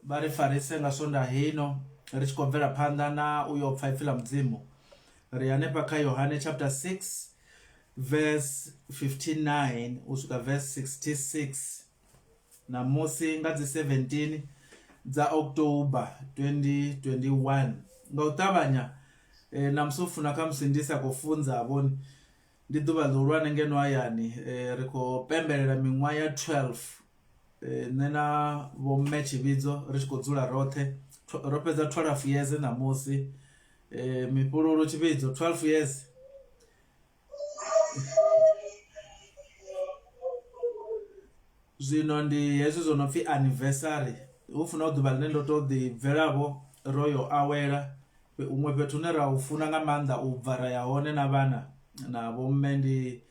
vha ri farise nga Swondaha hino ri tshi khou bvela phanḓa na u yo pfa ipfi ḽa Mudzimu. Ri hanefha kha Yohane chapter 6 verse 59 u swika verse 66 ṋamusi nga dzi 17 dza October 2021. Nga u ṱavhanya eh, ṋamusi u funa khamusi ndi sa khou funza vho ndi ḓuvha ḽihulwane ngeno hayani eh, ri khou pembelela miṅwaha ya 12 eh, nṋe na vho mme tshivhidzo ri tshi khou dzula roṱhe ro fhedza 12 years ṋamusi eh, mifhululu tshivhidzo 12 years Zwino ndi hezwi zwo no pfhi anniversary hu funa hu ḓuvha ḽine ndo to ḓi bvelavho ro yo awela huṅwe fhethu hune ra hu funa nga maanḓa u bva ra ya hone na vhana na vho mme ndi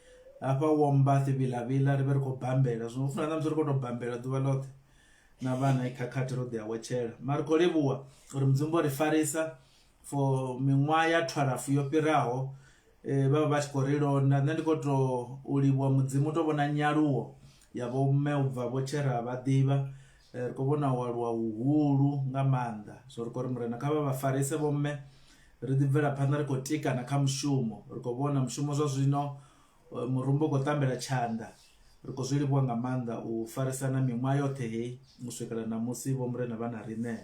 hafha Warmbath vhiḽa vhiḽa ri vhe ri khou bambela zwino hu funa na musi ri khou tou bambela ḓuvha ḽoṱhe na vhana i khakhathi ro ḓi awetshela mara ri khou livhuwa uri Mudzimu vho ri farisa for miṅwaha ya twalafu yo fhiraho vha vha vha tshi khou ri londa nṋe ndi kho to u livhuwa mudzimu to vhona nyaluwo ya vho mme u bva vho tshe ra vha ḓivha ri khou vhona u aluwa huhulu nga maanḓa so ri khou ri murena kha vha vha farise vho mme ri ḓi bvela phanḓa ri khou tikana kha mushumo ri khou vhona mushumo zwa zwino murumba u khou ṱambela tshanḓa ri khou zwi livhuwa nga maanḓa u farisana miṅwaha yoṱhe heyi u swikela ṋamusi vho murena vha na riṋe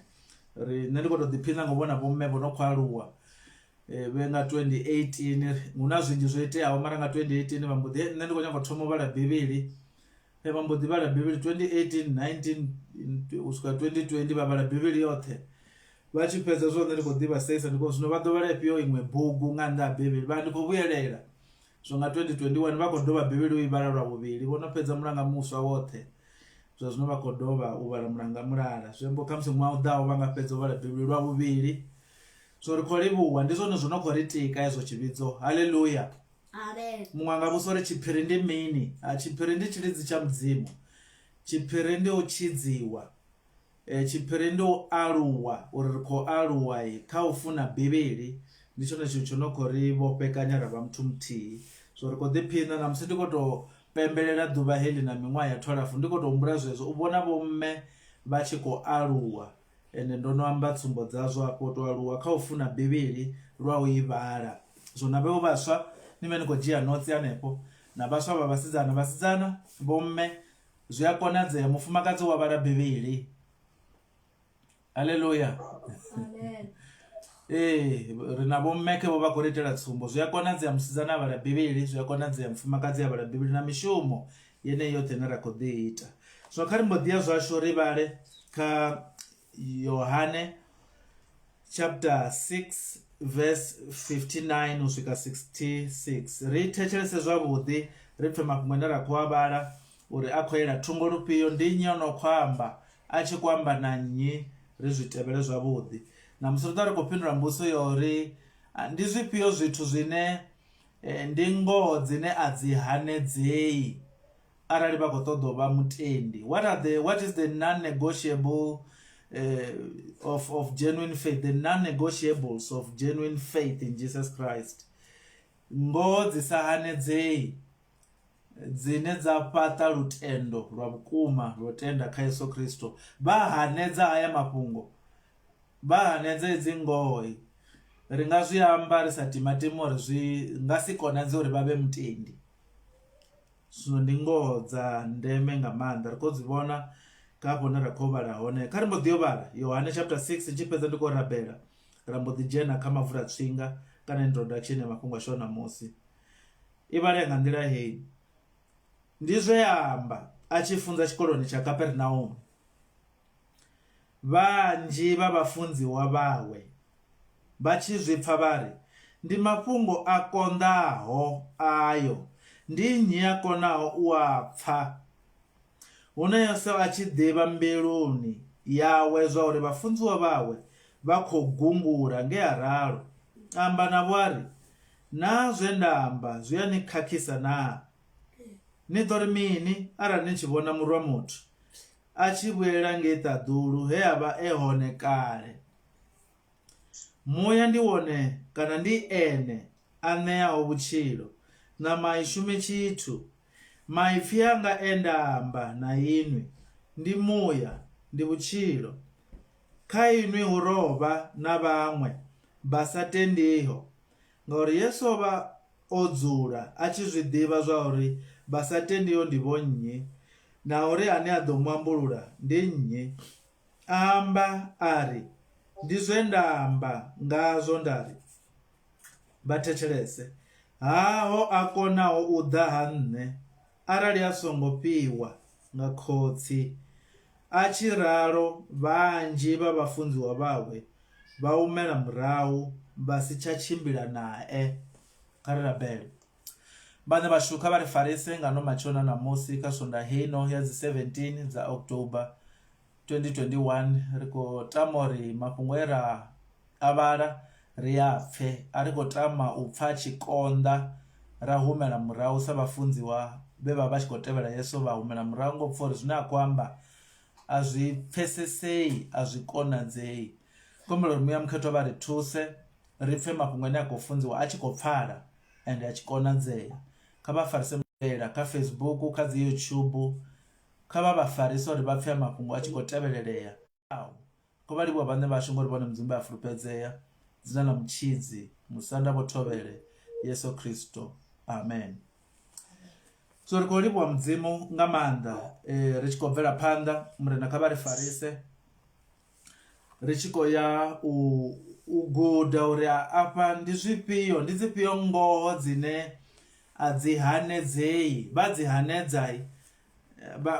ri nṋe ndi khou to ḓiphina nga u vhona vho mme vho no khou aluwa vhe nga 2018 hu na zwinzhi zwo iteaho mara nga 2018 vha mbo ḓi nṋe ndi khou nyanga u thoma u vhala bivhili vha mbo ḓi vhala bivhili 2018 19 u swika 2020 vha vhala bivhili yoṱhe vha tshi fhedza zwone ndi khou ḓivha seisa ndi khou zwino vha ḓo vhala ifhio iṅwe bugu nga nnḓa ha bivhili vha ndi khou vhuyelela zwo nga 2021 vha khou dovha bivhili u i vhala lwa vhuvhili vho no fhedza mulanga muswa woṱhe zwa zwino vha khou dovha u vhala mulanga mulala zwi amba khamusi ṅwaha u ḓaho vha nga fhedza u vhala bivhili lwa vhuvhili So ri khou livhuwa ndi zwone zwo no khou ri tika hezwo tshivhidzo haleluya Amen. muṅwe anga vhudzisa uri tshiphiri ndi mini ha tshiphiri ndi tshilidzi tsha mudzimu tshiphiri ndi u tshidziwa e, tshiphiri ndi u aluwa uri ri khou aluwa kha u funa bivhili ndi tshone tshithu tsho no khou ri vhofhekanya ra vha muthu muthihi so ri khou ḓiphina ṋamusi ndi khou tou pembelela ḓuvha heḽi na miṅwaha ya 12 ndi khou tou humbula zwezwo u vhona vho mme vha tshi khou aluwa Ende ndo no amba tsumbo dzazwo afho, u tou aluwa kha u funa Bivhili lwa u i vhala. Zwino na vheiwe vhaswa ni vhe ni khou dzhia notsi hanefho, na vhaswa vha vhasidzana, vhasidzana, vhomme, zwi a konadzea mufumakadzi wa vhala Bivhili. Haleluya. Amen. Ee, ri na vhomme khe vho vha khou ri itela tsumbo. Zwi a konadzea musidzana a vhala Bivhili, zwi a konadzea mufumakadzi a vhala Bivhili na mishumo yeneyi yoṱhe ine ra khou ḓi ita. Zwino kha ri mbo ḓi ya zwashu ri vhale kha Yohane chapter 6 verse 59 u swika 66 ri thetshelese zwavhuḓi ri pfe mafhungo ane ra khou a vhala uri a khou yela thungo lufhio ndi nnyi o no khou amba a tshi khou amba na nnyi ri zwi tevhele zwavhuḓi na musi ri ḓo ri khou fhindula mbudziso ya uri ndi zwifhio zwithu zwine eh, ndi ngoho dzine a dzi hanedzei arali vha khou ṱoḓa u vha mutendi what are the what is the non-negotiable uh, of, of genuine faith the non-negotiables of genuine faith in jesus christ ngoho dzi sa hanedzei dzine dza fhaṱa lutendo lwa vhukuma lwo tenda kha Yesu Kristo vha hanedza haya mafhungo vha hanedza hedzi ngoho ri nga zwi amba ri sa timatimi uri zwi nga si konadzee uri vha vhe mutendi zwino ndi ngoho dza ndeme nga maanḓa ri khou dzi vhona kha hafho hune ra khou vhala hone kha ri mbo ḓi yo vhala Yohane chapter 6 ndi tshi fhedza ndi khou rabela ra mbo ḓi dzhena kha mavulatswinga kana introduction ya mafhungo ashu a ṋamusi I vhalea nga nḓila heyi, Ndi zwe a amba a tshi funza tshikoloni tsha Kapernaume. Vhanzhi vha vhafunziwa vhawe vha tshi zwi pfa vha ri, Ndi mafhungo a konḓaho ayo, ndi nnyi a konaho u a pfa? Huno Yesu a tshi ḓivha mbiluni yawe zwauri vhafunziwa vhawe vha khou gungula nge a ralo, a amba navho a ri, Naa zwe nda amba zwi a ni khakhisa naa? Ni ḓo ri mini arali ni tshi vhona Murwa muthu a tshi vhuyelela ngei ṱaḓulu he a vha e hone kale? Muya ndi wone kana ndi ene a ṋeaho vhutshilo, ṋama a i shumi tshithu. Maipfi anga e nda amba na inwi ndi muya, ndi vhutshilo. Kha inwi hu ro vha na vhaṅwe vha sa tendiho. Ngauri Yesu o vha o dzula a tshi zwi ḓivha zwa uri vha sa tendiho ndi vhonnyi, na uri ane a ḓo mu ambulula ndi nnyi. A amba a ri, Ndi zwe nda amba ngazwo nda ri, Vha thetshelese, haho a konaho u ḓa ha nṋe arali a songo fhiwa nga Khotsi. A tshi ralo vhanzhi vha vhafunziwa vhawe vha humela murahu vha si tsha tshimbila nae. Kha ri rabele. Vhaṋe vhashu kha vha ri farise nga ano matsheloni a ṋamusi kha Swondaha heino ya dzi 17 dza October 2021. Ri khou tama uri mafhungo e ra a vhala ri a pfhe, a ri khou tama u pfha a tshi konḓa ra humela murahu sa vhafunziwa vhe vha vha tshi khou tevhela Yesu vha humela murahu ngo pfha uri zwine a khou amba a zwi pfesesei a zwi konadzei. Khou humbela uri muya mukhethwa vha ri thuse ri pfhe mafhungo ane a khou funziwa a tshi khou pfala ende a tshi konadzea. Kha vha farise mulaela kha Facebook kha dzi YouTube kha vha vha farise uri vha pfhe a mafhungo a tshi khou tevhelelea. Kho vha livhuwa vhaṋe vhashu ngori vhone Mudzimu vha a fulufhedzea. Dzina ḽa Mutshidzi Musanda Vho Thovhele Yesu Kristo. Amen. So ri khou livhuwa Mudzimu nga maanḓa ri tshi khou bvela phanḓa Murena kha vha ri farise. Ri tshi khou ya u u guda uri afha ndi zwifhio ndi dzifhio ngoho dzine a dzi hanedzei vha dzi hanedza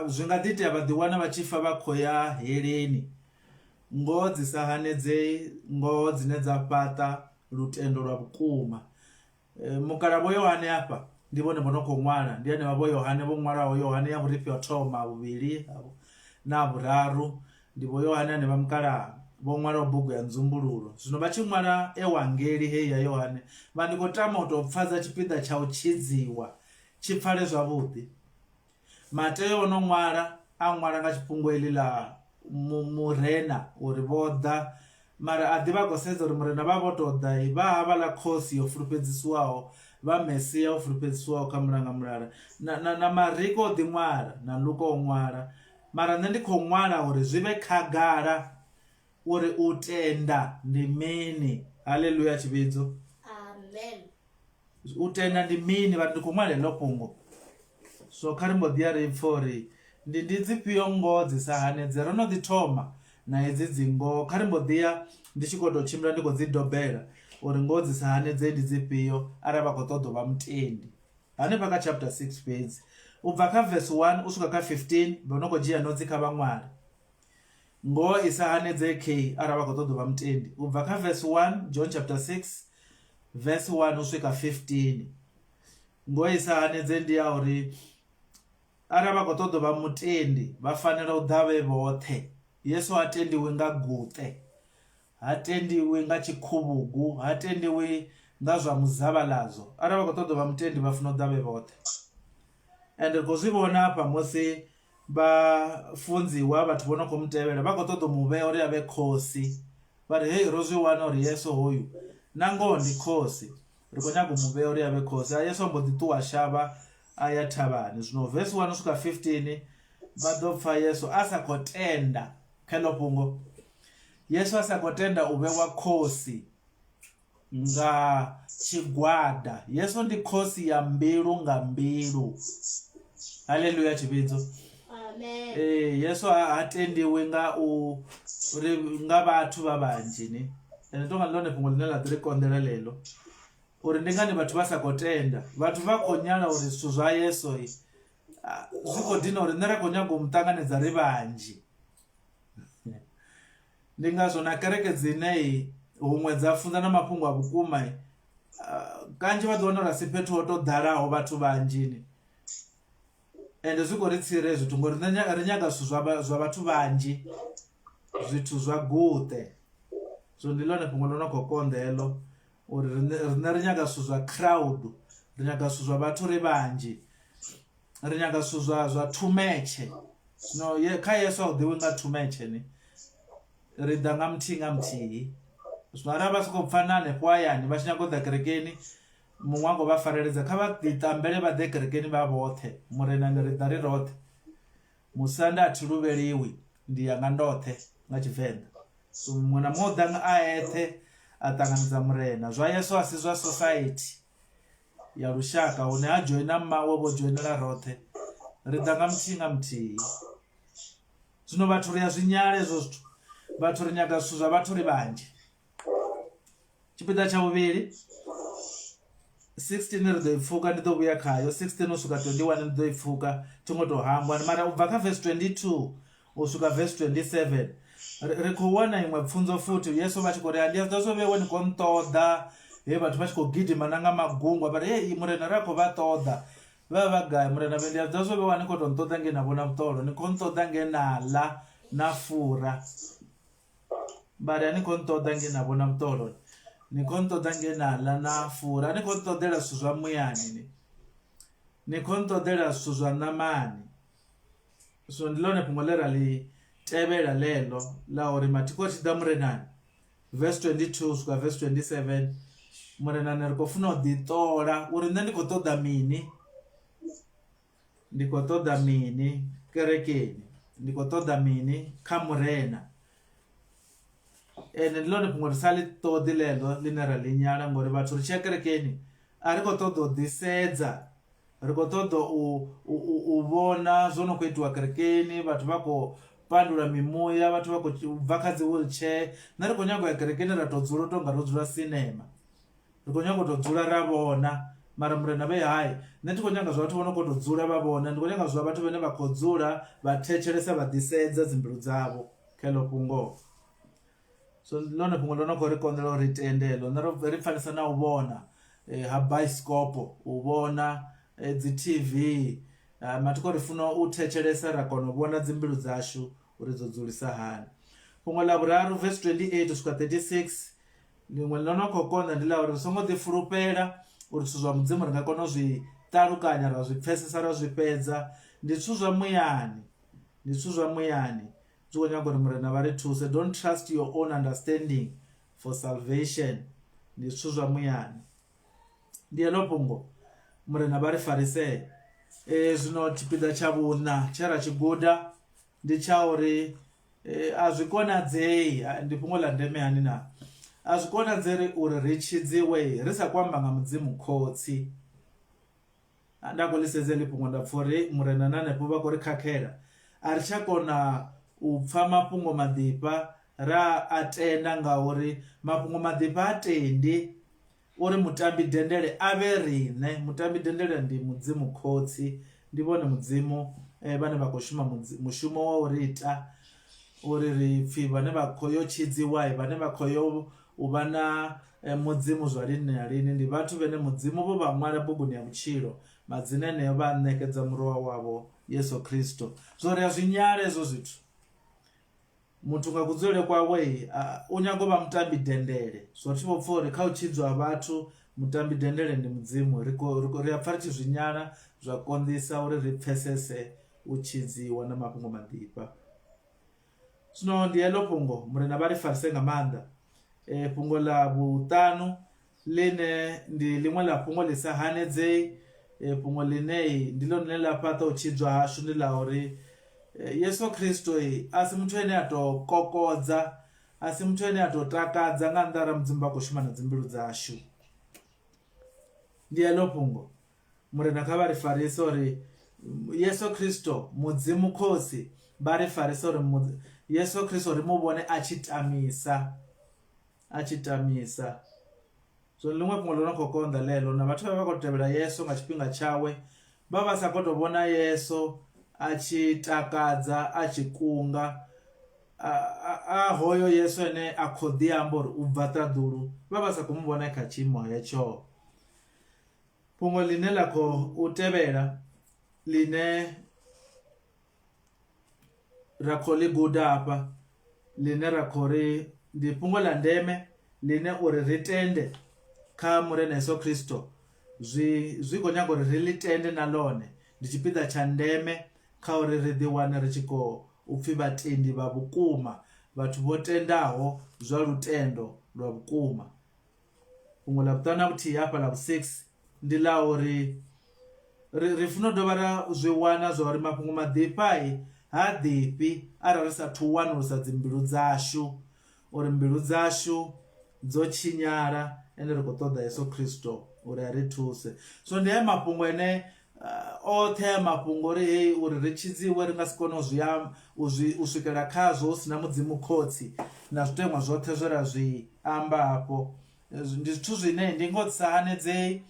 zwi nga ḓi itea vha ḓi wana vha tshi fa vha khou ya heleni. Ngoho dzi sa hanedzei ngoho dzine dza fhaṱa lutendo lwa vhukuma. Mukala Vho Yohane hafha ndi vhone vho no khou ṅwala, ndi henevha Vho Yohane vho ṅwalaho Yohane ya vhurifhi ha u thoma, ha vhuvhili na ha vhuraru. Ndi Vho Yohane hanevha mukalaha vho ṅwalaho bugu ya Nzumbululo. Zwino vha tshi ṅwala Ewangeli heyi ya Yohane vha ndi khou tama u tou pfadza tshipiḓa tsha u tshidziwa tshi pfale zwavhuḓi. Mateo o no ṅwala, a ṅwala nga tshifhungo heḽi ḽa Murena uri vho ḓa, mara a ḓi vha a khou sedza uri Murena vha vho tou ḓa vha havhaḽa khosi yo fulufhedzisiwaho, vha Mesia o fulufhedzisiwaho kha mulanga mulala. Na, na, na Mariko o ḓi ṅwala, na Luka o ṅwala, mara nṋe ndi khou ṅwala uri zwi vhe khagala uri u tenda ndi mini. Haleluya tshivhidzo. Amen. U tenda ndi mini vha ri ndi khou ṅwala heḽo fhungo so kha ri mbo ḓi ya ri pfhe uri ndi ndi dzifhio ngoho dzi sa hanedze ro no ḓi thoma na hedzi dzi ngoho kha ri mbo ḓi ya ndi tshi khou tou tshimbila ndi khou dzi dobela uri ngoho dzi sa hanedze ndi dzifhio arali vha khou ṱoḓa u vha mutendi hanefha kha chapter 6 fhedzi u bva kha verse 1 u swika kha 15 vho no khou dzhia notsi kha vha ṅwale Ngoho i sa hanedzei key arali vha khou ṱoḓa u vha mutendi. U bva kha verse 1 John chapter 6 verse 1 u swika 15. Ngoho i sa hanedzei ndi ya uri arali vha khou ṱoḓa u vha mutendi vha fanela u ḓa vhe vhoṱhe. Yesu ha tendiwi nga guṱe, ha tendiwi nga tshikhuvhugu, ha tendiwi nga zwa muzavhalazo. Arali vha khou ṱoḓa u vha mutendi vha funa u ḓa vhe vhoṱhe. Ende ri khou zwi vhona hafha musi vhafunziwa vhathu vho no khou mu tevhela vha khou ṱoḓa u mu vhea uri a vhe khosi vha ri hei ro zwi wana uri Yesu hoyu na ngoho ndi khosi ri khou nyaga u mu vhea uri a vhe khosi a Yesu a mbo ḓi ṱuwa shavha a ya thavhani zwino verse 1 u swika 15 vha ḓo pfa Yesu a sa khou tenda kha heḽo fhungo Yesu a sa khou tenda u vhewa khosi nga tshigwada. Yesu ndi khosi ya mbilu nga mbilu. Haleluya tshivhidzo. Amen. Ee, Yesu ha tendiwi nga u ri nga vhathu vha vhanzhi ni. Ende tonga ndi ḽone fhungo ḽine ḽa ḓi ri konḓela ḽeḽo uri ndi ngani vhathu vha sa khou tenda. Vhathu vha khou nyala uri zwithu zwa Yesu zwi khou dina uri nṋe ra khou nyaga u mu ṱanganedza ri vhanzhi. Ndi ngazwo na kereke dzine huṅwe dza funza na mafhungo a vhukuma kanzhi vha ḓo wana uri a si fhethu ho to ḓalaho vhathu vhanzhi ni ende zwi khou ri tsira hezwi zwithu ngori riṋe ri nyaga zwithu zwa zwa vhathu vhanzhi zwithu zwa guṱe so ndi ḽone fhungo ḽo no khou konḓa heḽo uri riṋe riṋe ri nyaga zwithu zwa crowd ri nyaga zwithu zwa vhathu ri vhanzhi ri nyaga zwithu zwa zwa thumetshe zwino ye, kha yesu a u ḓiwi nga thumetshe ni ri ḓa nga muthihi nga muthihi zwino arali vha sokou pfa na hanefho hayani vha tshi nyaga u ḓa kerekeni muṅwe a khou vha fareledza kha vha ḓiṱambele vha ḓe kerekeni vha vhoṱhe murenani ri ḓa ri roṱhe musanda a thi luvheliwi ndi ya nga ndoṱhe nga tshivenḓa. So muṅwe na muṅwe u ḓa a eṱhe a ṱanganedza murena. Zwa Yesu a si zwa society ya lushaka hune ha dzhoina mmawe vho dzhoinela roṱhe ri ḓa nga muthihi nga muthihi. Zwino vhathu ri a zwi nyala hezwo zwithu vhathu ri nyaga zwithu zwa vhathu ri vhanzhi. Tshipiḓa tsha vhuvhili 16 ri ḓo i pfuka ndi ḓo vhuya khayo 16 u swika 21 ndi ḓo i pfuka thi ngo to hangwa mara u bva kha verse 22 u swika verse 27 ri khou wana iṅwe pfunzo futhi Yesu vha tshi khou ri ndi a zwo vhewe ni khou nṱoḓa he vhathu vha tshi khou gidima na nga magungwa vha ri hei murena ri a khou vha ṱoḓa vha vha gai murena vhe ndi a zwo vhewa ni khou tou nṱoḓa nge na vhona vhuṱolo ni khou nṱoḓa nge na ḽa na fura Vha ri a ni khou nṱoḓa nge na vhona vhuṱolo, ni khou nṱoḓa nge na ḽa na fura, a ni khou nṱoḓela zwithu zwa muyani ni, ni khou nṱoḓela zwithu zwa ṋamani. So ndi ḽone fhungo ḽe ra ḽi tevhela ḽeḽo ḽa uri mathiko ri tshi ḓa murenani verse 22 u swika verse 27 murenani ri khou funa u ḓiṱola uri nṋe ndi khou ṱoḓa mini. Ndi khou ṱoḓa mini kerekeni? Ndi khou ṱoḓa mini kha Murena? Ende ndi ḽone fhungo ri sa ḽi ṱoḓi ḽeḽo ḽine ra ḽi nyala ngori vhathu ri tshi ya kerekeni a ri khou ṱoḓa u ḓisedza ri khou ṱoḓa u u vhona zwo no khou itiwa kerekeni vhathu vha khou fhandula mimuya vhathu vha khou bva kha dzi wheelchair nṋe ri khou nyaga u ya kerekeni ra to dzula u tonga ro dzula cinema. Ri khou nyaga u tou dzula ra vhona mara murena vhe hai nṋe thi khou nyaga zwa vhathu vho no kho to dzula vha vhona ndi khou nyaga zwa vhathu vhane vha kho dzula vha thetshelesa vha ḓisedza dzimbilu dzavho kha heḽo fhungo. So ndi ḽone fhungo ḽo no kho ri konḓela uri ri tende heḽo nṋe ro ri pfhanesa na u vhona ha baisikopo u vhona dzi TV mathiko ri funa u thetshelesa ra kona u vhona dzimbilu dzashu uri dzo dzulisa hani. Fhungo ḽa vhuraru verse 28 u swika 36 Ḽiṅwe ḽo no khou konḓa ndi ḽa uri ri songo ḓifulufhela uri zwithu zwa Mudzimu ri nga kona u zwi ṱalukanya ra zwi pfesesa ra zwi fhedza. Ndi zwithu zwa muyani, ndi zwithu zwa muyani zwi khou nyaga uri Murena vha ri thuse. Don't trust your own understanding for salvation, ndi zwithu zwa muyani. Ndi heḽo fhungo Murena vha ri farisee. Zwino tshipiḓa tsha vhuṋa tshe ra tshi guda ndi tsha uri A zwi konadzei, ndi fhungo ḽa ndeme hani na? A zwi konadzei uri ri tshidziwe ri sa khou amba nga Mudzimu Khotsi. Nda khou ḽi sedza heḽi fhungo nda pfha uri Murena na hanefho vha khou ri khakhela, a ri tsha kona u pfha mafhungo maḓifha ra a tenda ngauri mafhungo maḓifha ha tendi Uri mutambi dendele a vhe riṋe. Mutambi dendele ndi Mudzimu Khotsi. Ndi vhone Mudzimu vhane vha khou shuma mushumo wa u ri ita uri ri pfhi vhane vha khou yo tshidziwa, vhane vha khou yo u vha na Mudzimu zwa lini na lini. Ndi vhathu vhane Mudzimu vho vha ṅwala buguni ya vhutshilo, madzina eneo vha a ṋekedza Murwa wavho Yesu Kristo. Zwino ri a zwi nyala hezwo zwithu. Muthu nga kudzulele kwawe u nyaga u vha mutambi dendele so ri tshi vho pfha uri kha u tshidzwa ha vhathu mutambi dendele ndi mudzimu ri ri a pfha ri tshi zwi nyala zwa konḓisa uri ri pfesese u tshidziwa na mafhungo maḓifha. Zwino ndi heḽo fhungo murena vha ri farise nga maanḓa fhungo ḽa vhuṱanu ḽine ndi ḽiṅwe ḽa fhungo ḽi sa hanedzei, fhungo ḽine ndi ḽone ḽine ḽa fhaṱa u tshidzwa hashu ndi ḽa uri Yesu Kristo a si muthu ane a to kokodza, a si muthu ane a to takadza nga nnḓa ra Mudzimu vha khou shuma na dzimbilu dzashu. Ndi heḽo fhungo Murena kha vha ri farise uri Yesu Kristo Mudzimu Khotsi vha ri farise uri Yesu Kristo ri mu vhone a tshi tamisa. a tshi tamisa. So ndi ḽiṅwe fhungo ḽo no khou konḓa ḽeḽo na vhathu vha vha khou tevhela Yesu nga tshifhinga tshawe vha vha sa khou tou vhona Yesu a tshi takadza a tshi kunga a hoyo Yesu ane a khou ḓi amba uri u bva ṱaḓulu vha vha sa khou mu vhona kha tshiimo hetsho. Fhungo ḽine ḽa khou tevhela ḽine ra khou ḽi guda hafha ḽine ra khou ri ndi fhungo ḽa ndeme ḽine uri ri tende kha Murena Yesu Kristo zwi zwi khou nyaga uri ri ḽi tende na ḽone ndi tshipiḓa tsha ndeme kha uri ri ḓi wane ri tshi khou upfhi vhatendi vha vhukuma vhathu vho tendaho zwa lutendo lwa vhukuma. Fhungo ḽa vhuṱanu na vhuthihi hafha ḽa vhu 6 ndi ḽa uri ri ri funa u dovha ra zwi wana zwa uri mafhungo maḓifha ha ḓifhi arali ri sathu wanulusa dzimbilu dzashu. uri mbilu dzashu dzo tshinyala ende ri khou ṱoḓa Yesu Kristo uri a ri thuse. So ndi haya mafhungo ane oṱhe haya mafhungo uri hei uri ri tshidziwe ri nga si kone u zwi u zwi u swikela khazwo hu si na Mudzimu Khotsi na zwiteṅwa zwoṱhe zwe ra zwi amba hafho ndi zwithu zwine ndi ngoho dzi sa hanedzei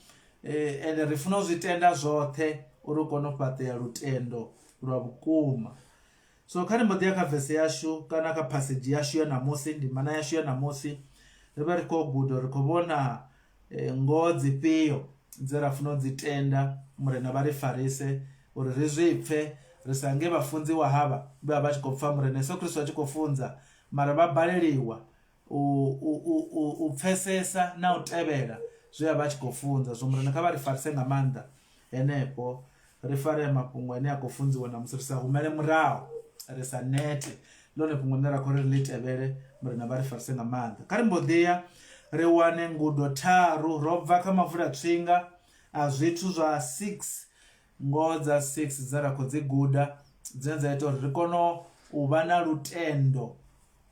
ende ri funa u zwi tenda zwoṱhe uri u kone u fhaṱea lutendo lwa vhukuma. So kha ri mbo ḓi ya kha vese yashu kana kha phasedzhi yashu ya ṋamusi ndimana yashu ya ṋamusi ri vha ri khou guda ri khou vhona eh, ngoho dzifhio dze ra funa u dzi tenda murena vha ri farise uri ri zwi pfe ri sa nge vhafunziwa havha vhe vha vha tshi khou pfa murena Yesu Kristo a tshi khou funza mara vha baleliwa u, u, u, u, u pfesesa na u tevhela zwe a vha a tshi khou funza. Zwo Murena kha vha ri farise nga maanḓa henefho ri fare mafhungo ane a khou funziwa ṋamusi ri sa humele murahu ri sa nete ḽone fhungo ḽine ra khou ri ri ḽi tevhele Murena vha ri farise nga maanḓa. Kha ri mbo ḓi ya ri wane ngudo tharu ro bva kha mavulatswinga a zwithu zwa 6 ngoho dza 6 dzine ra khou dzi guda dzine dza ita uri ri kone u vha na lutendo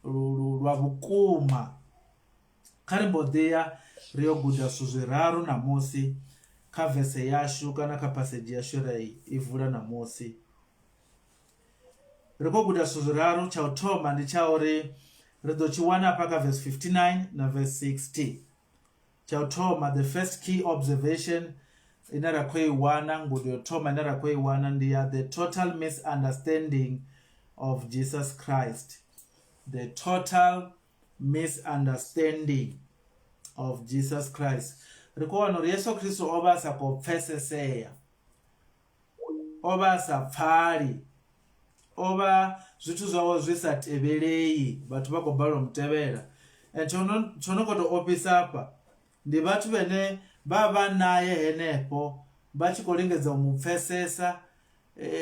lwa vhukuma. Kha ri mbo ḓi ya ri yo guda zwithu zwiraru ṋamusi kha vese yashu kana kha phasedzhi yashu ra i vula ṋamusi. Ri khou guda zwithu zwiraru, tsha u thoma ndi tsha uri ri ḓo tshi wana hafha kha verse 59 na verse 60. Tsha u thoma the first key observation ine ra khou i wana ngudo ya u thoma ine ra khou i wana ndi ya the total misunderstanding of Jesus Christ. The total misunderstanding of Jesus Christ. Ri khou wana uri Yesu Kristo o vha a sa khou pfesesea. O vha a sa pfali. O vha zwithu zwawe zwi sa tevhelei vhathu vha khou balelwa u mu tevhela and tsho no tsho no khou tou ofhisa afha ndi vhathu vhane vha vha naye henefho vha tshi khou lingedza u mu pfesesa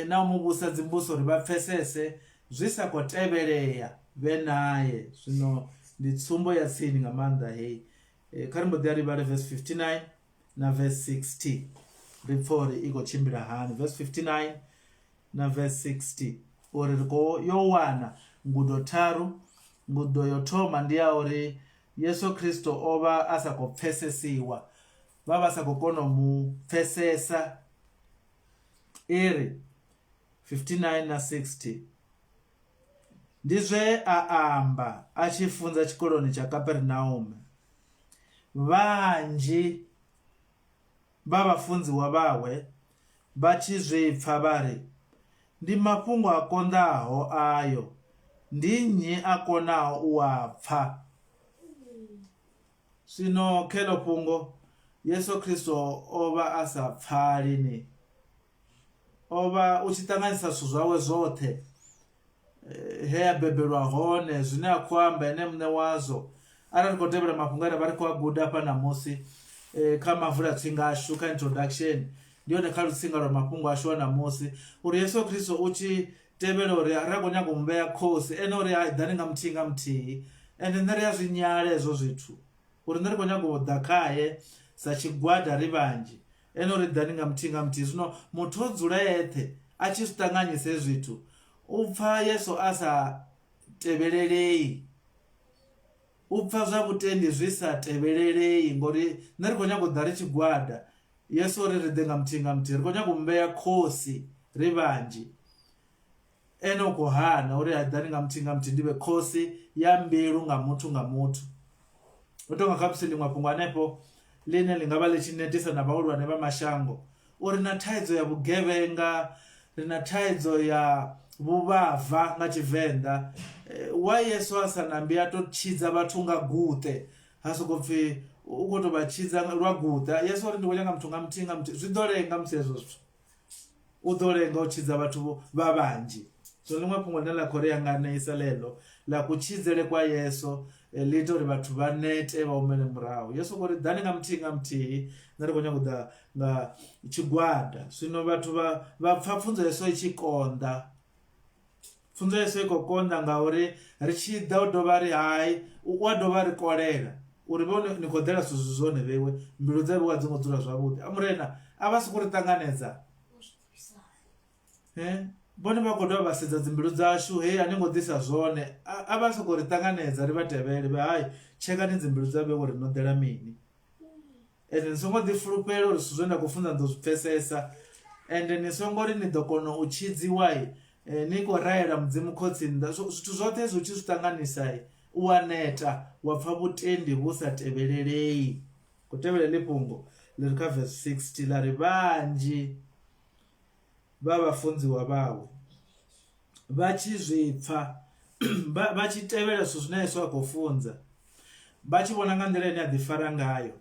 na u mu vhusa dzimbudziso uri vha pfesese zwi sa khou tevhelea vhe naye. Zwino ndi tsumbo ya tsini nga maanḓa heyi. Kha ri mbo ḓi ya ri vhale verse 59 na verse 60 ri pfhe uri i khou tshimbila hani. Verse 59 na verse 60 uri ri khou yo wana ngudo tharu. Ngudo yo thoma ndi ya uri Yesu Kristo o vha a sa khou pfesesiwa, vha vha sa khou kona u mu pfesesa. I ri 59 na 60 ndi zwe a amba a tshi funza tshikoloni tsha Kapernaume. Vhanzhi vha vhafunziwa vhawe vha tshi zwi pfa vha ri, Ndi mafhungo a konḓaho ayo, ndi nnyi a konaho u a pfa? Zwino kha heḽo fhungo, Yesu Kristo o vha a sa pfali ni. O vha u tshi ṱanganyisa zwithu zwawe zwoṱhe he a bebelwa hone zwine a khou amba ene muṋe wazwo arali ri khou tevhela mafhungo ane ra vha ri khou a guda hafha ṋamusi kha mavulatsinga ashu kha introduction ndi hone kha lutsinga lwa mafhungo ashu a ṋamusi uri Yesu Kristo u tshi tevhela uri ra khou nyaga u mu vhea khosi ene uri a ḓani nga muthihi nga muthihi ende nṋe ri a zwi nyala hezwo zwithu uri nṋe ri khou nyaga u ḓa khae sa tshigwada ri vhanzhi Ene uri ḓani nga muthihi nga muthihi. Zwino muthu o dzula eṱhe a tshi zwi ṱanganyisa hezwi zwithu u pfa Yesu a sa tevhelelei, u pfa zwa vhutendi zwi sa tevhelelei ngori nṋe ri khou nyaga u ḓa ri tshigwada Yesu uri ri ḓe nga muthihi nga muthihi ri khou nyaga u mu vhea khosi ri vhanzhi. Ene u khou hana uri a ḓani nga muthihi nga muthihi ndi vhe khosi ya mbilu nga muthu nga muthu. Hu tonga khamusi ḽiṅwe fhungo hanefho ḽine ḽi nga vha ḽi tshi netisa na vhahulwane vha mashango uri na thaidzo ya vhugevhenga, ri na thaidzo ya vhuvhava nga Tshivenḓa. Why Yesu a sa nambi a to tshidza vhathu nga guṱe ha sokou pfhi u khou tou vha tshidza lwa guṱe. Yesu uri ndi khou nyanga muthu nga muthihi nga muthihi, zwi ḓo lenga musi hezwo zwithu. U ḓo lenga u tshidza vhathu vha vhanzhi. Zwino ḽiṅwe fhungo ḽine ḽa khou ri hanganesa ḽeḽo ḽa kutshidzele kwa Yesu ḽi ita uri vhathu vha nete vha humele murahu. Yesu u khou ri ḓani nga muthihi nga muthihi nṋe ri khou nyanga u ḓa nga tshigwada. Zwino vhathu vha vha pfha pfunzo ya Yesu i tshi konḓa. Pfunzo ya Yesu i khou konḓa ngauri ri tshi ḓa u dovha ri hai u a dovha a ri kolela uri vhone ni khou ḓela zwithu zwi zwone vheiwe mbilu dza vheiwe a dzi ngo dzula zwavhuḓi. A Murena a vha sokou ri ṱanganedza. Vhone vha khou dovha vha sedza dzimbilu dzashu, hei a ni ngo ḓisa zwone, a vha sokou ri ṱanganedza ri vha tevhele, vha hai tshekani dzimbilu dza vheiwe uri no ḓela mini. Ende ni songo ḓi fulufhela uri zwithu zwine nda khou funza ni ḓo zwi pfesesa, ende ni songo ri ni ḓo kona u tshidziwa ni khou raela Mudzimu khotsi nnḓa. Zwithu zwoṱhe hezwi u tshi zwi ṱanganisa u a neta wa pfha vhutendi vhu sa tevhelelei. Khou tevhela heḽi fhungo ḽi re kha verse 60 ḽa ri vhanzhi vha vhafunziwa vhawe vha tshi zwi pfa vha tshi tevhela zwithu zwine Yesu a khou funza vha tshi vhona nga nḓila ine a ḓi fara ngayo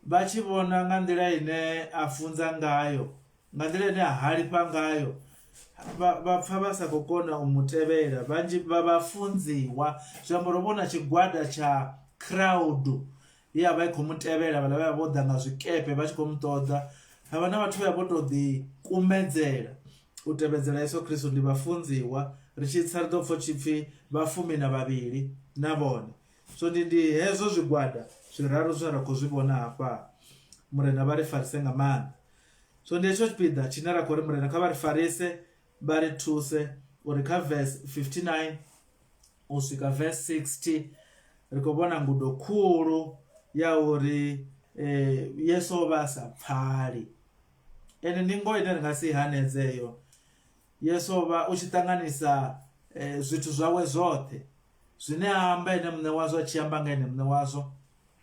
vha tshi vhona nga nḓila ine a funza ngayo nga nḓila ine a halifha ngayo vha pfa vha sa khou kona u mu tevhela vhanzhi vha vhafunziwa zwi amba uri vhona tshigwada tsha crowd ye ya vha i khou mu tevhela vhaḽa vhe vha vho ḓa nga zwikepe vha tshi khou mu ṱoḓa ha vha na vhathu vhe vha vho tou ḓi kumedzela u tevhedzela Yesu Kristo ndi vhafunziwa ri tshi tsa ri ḓo pfha tshipfi vha fumi na vhavhili na vhone so ndi ndi hezwo zwigwada zwiraru zwine ra khou zwi vhona hafha murena vha ri farise nga maanḓa so ndi hetsho tshipiḓa tshine ra khou ri murena kha vha ri farise vha ri thuse uri kha verse 59 u swika verse 60 ri khou vhona ngudo khulu ya uri eh, Yesu o vha a sa pfali ende ndi ngoho ine ri nga si hanedzeyo Yesu o vha u tshi ṱanganisa eh, zwithu zwawe zwoṱhe zwine a amba ene muṋe wazwo a tshi amba nga ene muṋe wazwo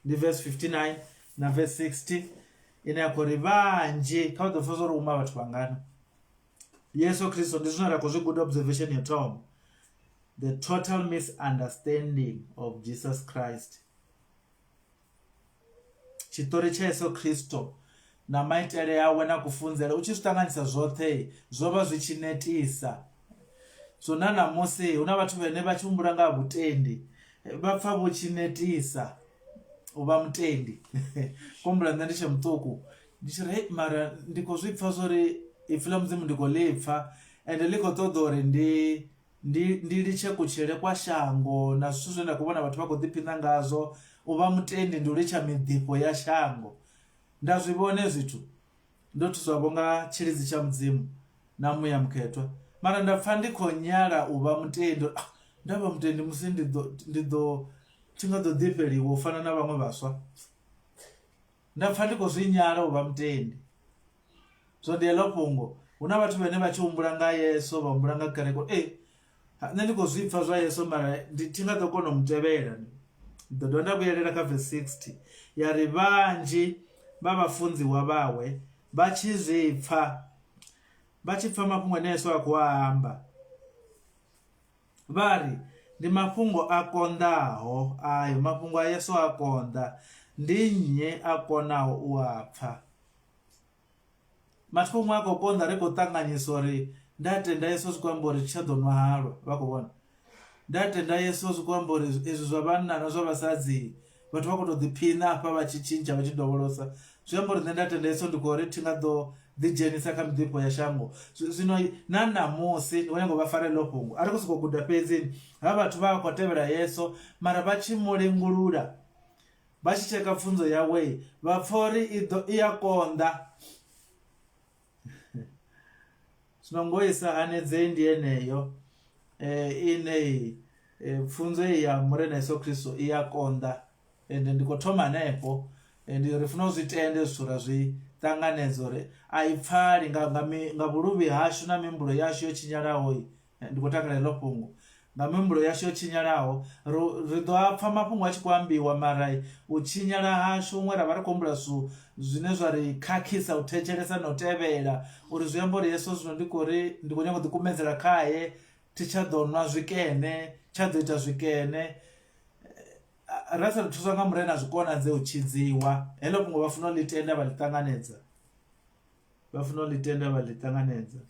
ndi verse 59 na verse 60 ine ya khou ri vhanzhi kha vha ḓo pfa zwa uri huma vhathu vhangana Yesu Kristo ndi zwine ra khou zwi guda observation ya thoma the total misunderstanding of Jesus Christ tshiṱori tsha Yesu Kristo na maitele awe na kufunzele u tshi zwi ṱanganisa zwoṱhe zwo vha zwi tshi netisa so na ṋamusi hu na vhathu vhane vha tshi humbula nga ha vhutendi vha pfha vhu tshi netisa u vha mutendi kuhumbula nṋe ndi tshe muṱuku ndi tshi ri hei mara ndi khou zwi pfha zwori ipfhi ḽa mudzimu ndi khou ḽi pfha ende ḽi khou ṱoḓa uri ndi ndi ndi litshe kutshilele kwa shango na zwithu zwine nda khou vhona vhathu vha khou ḓiphina ngazwo u vha mutendi ndi u litsha miḓifho ya shango nda zwi vhona hezwi zwithu ndo thuswa vho nga tshilidzi tsha mudzimu na muya mukhethwa mara nda pfha ndi khou nyala u vha mutendi ah, nda vha mutendi musi ndi ḓo ndi ḓo thi nga ḓo ḓifheliwa u fana na vhaṅwe vhaswa. Nda pfa ndi khou zwi nyala u vha mutendi. Zwo ndi heḽo fhungo hu na vhathu vhane vha tshi humbula nga Yesu vha humbula nga kereke e nṋe ndi khou zwi pfa zwa Yesu mara ndi thi nga ḓo kona u mu tevhela. Ndi ḓo dovha nda vhuyelela kha verse 60 ya ri vhanzhi vha vhafunziwa vhawe vha tshi zwi pfa vha tshi pfa mafhungo ane Yesu a khou a amba Vha ri, Ndi mafhungo a konḓaho ayo, mafhungo a Yesu a konḓa, ndi nnyi a konaho u a pfa? Mathina huṅwe a khou konḓa ri khou ṱanganyisa uri nda tenda Yesu zwi khou amba uri thi tsha ḓo nwa halwa, vha khou vhona? Nda tenda Yesu zwi khou amba uri ezwi zwa vhanna na zwa vhasadzi vhathu vha khou tou ḓiphina hafha vha tshi tshintsha vha tshi dovholosa zwi amba uri nṋe nda tenda Yesu ndi khou ri thi nga ḓo ḓidzhenisa kha miḓifho ya shango zwino na ṋamusi ndi khou nyanga u vha fara heḽo fhungo a ri khou sokou guda fhedzi ha vhathu vha khou tevhela Yesu mara vha tshi mu lengulula vha tshi tsheka pfunzo yawe vha pfha uri i ḓo i a konḓa Zwino ngoho i sa hanedzei ndi yeneyo ine pfunzo ya Murena Yesu Kristo i a konḓa ende ndi khou thoma hanefho ndi ri funa u zwi tende zwithu ra zwi ṱanganedza uri a i pfali nga nga nga vhuluvhi hashu na mihumbulo yashu yo tshinyalaho Ndi khou takalela heḽo fhungo nga mihumbulo yashu yo tshinyalaho ri ri ḓo a pfha mafhungo a tshi khou ambiwa mara u tshinyala hashu huṅwe ra vha ri khou humbula zwithu zwine zwa ri khakhisa u thetshelesa na u tevhela uri zwi amba uri Yesu zwino ndi khou ri ndi khou nyanga u ḓi kumedzela khae thi tsha ḓo nwa zwikene tsha ḓo ita zwikene ra sa thuswa nga murena zwi konadzei u tshidziwa heḽo fhungo vha funa u ḽi tenda vha ḽi ṱanganedza vha funa u ḽi tenda vha ḽi ṱanganedza.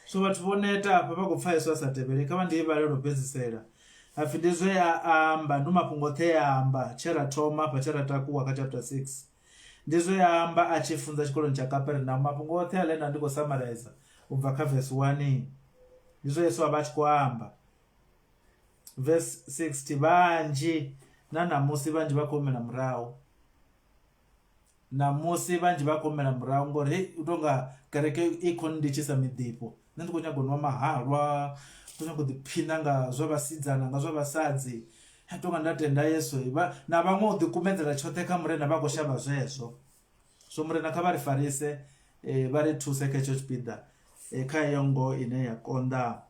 So vhathu vho neta hafha vha khou pfha Yesu a sa tevhelei kha vha ndi i vhale lwo fhedzisela hapfi ndi zwe a amba ndi mafhungo oṱhe a amba tshe ra thoma hafha tshe ra takuwa kha chapter 6 ndi zwe a amba a tshi funza tshikoloni tsha Kapernaum mafhungo oṱhe ale nda ndi khou summarize u bva kha verse 1 ndi zwe Yesu a vha a tshi khou amba verse 60 vhanzhi na ṋamusi vhanzhi vha khou humela murahu. Ṋamusi vhanzhi vha khou humela murahu ngori hei u tou nga kereke i khou nnditshisa miḓifho, nṋe ndi khou nyaga u nwa mahalwa, ndi khou nyaga u ḓiphina nga zwa vhasidzana nga zwa vhasadzi tonga nda tenda Yesu vha na vhaṅwe u ḓi kumedzela tshoṱhe kha murena vha khou shavha zwezwo. So murena kha vha ri farise vha ri thuse kha hetsho tshipiḓa kha heyo ngoho ine ya konḓa.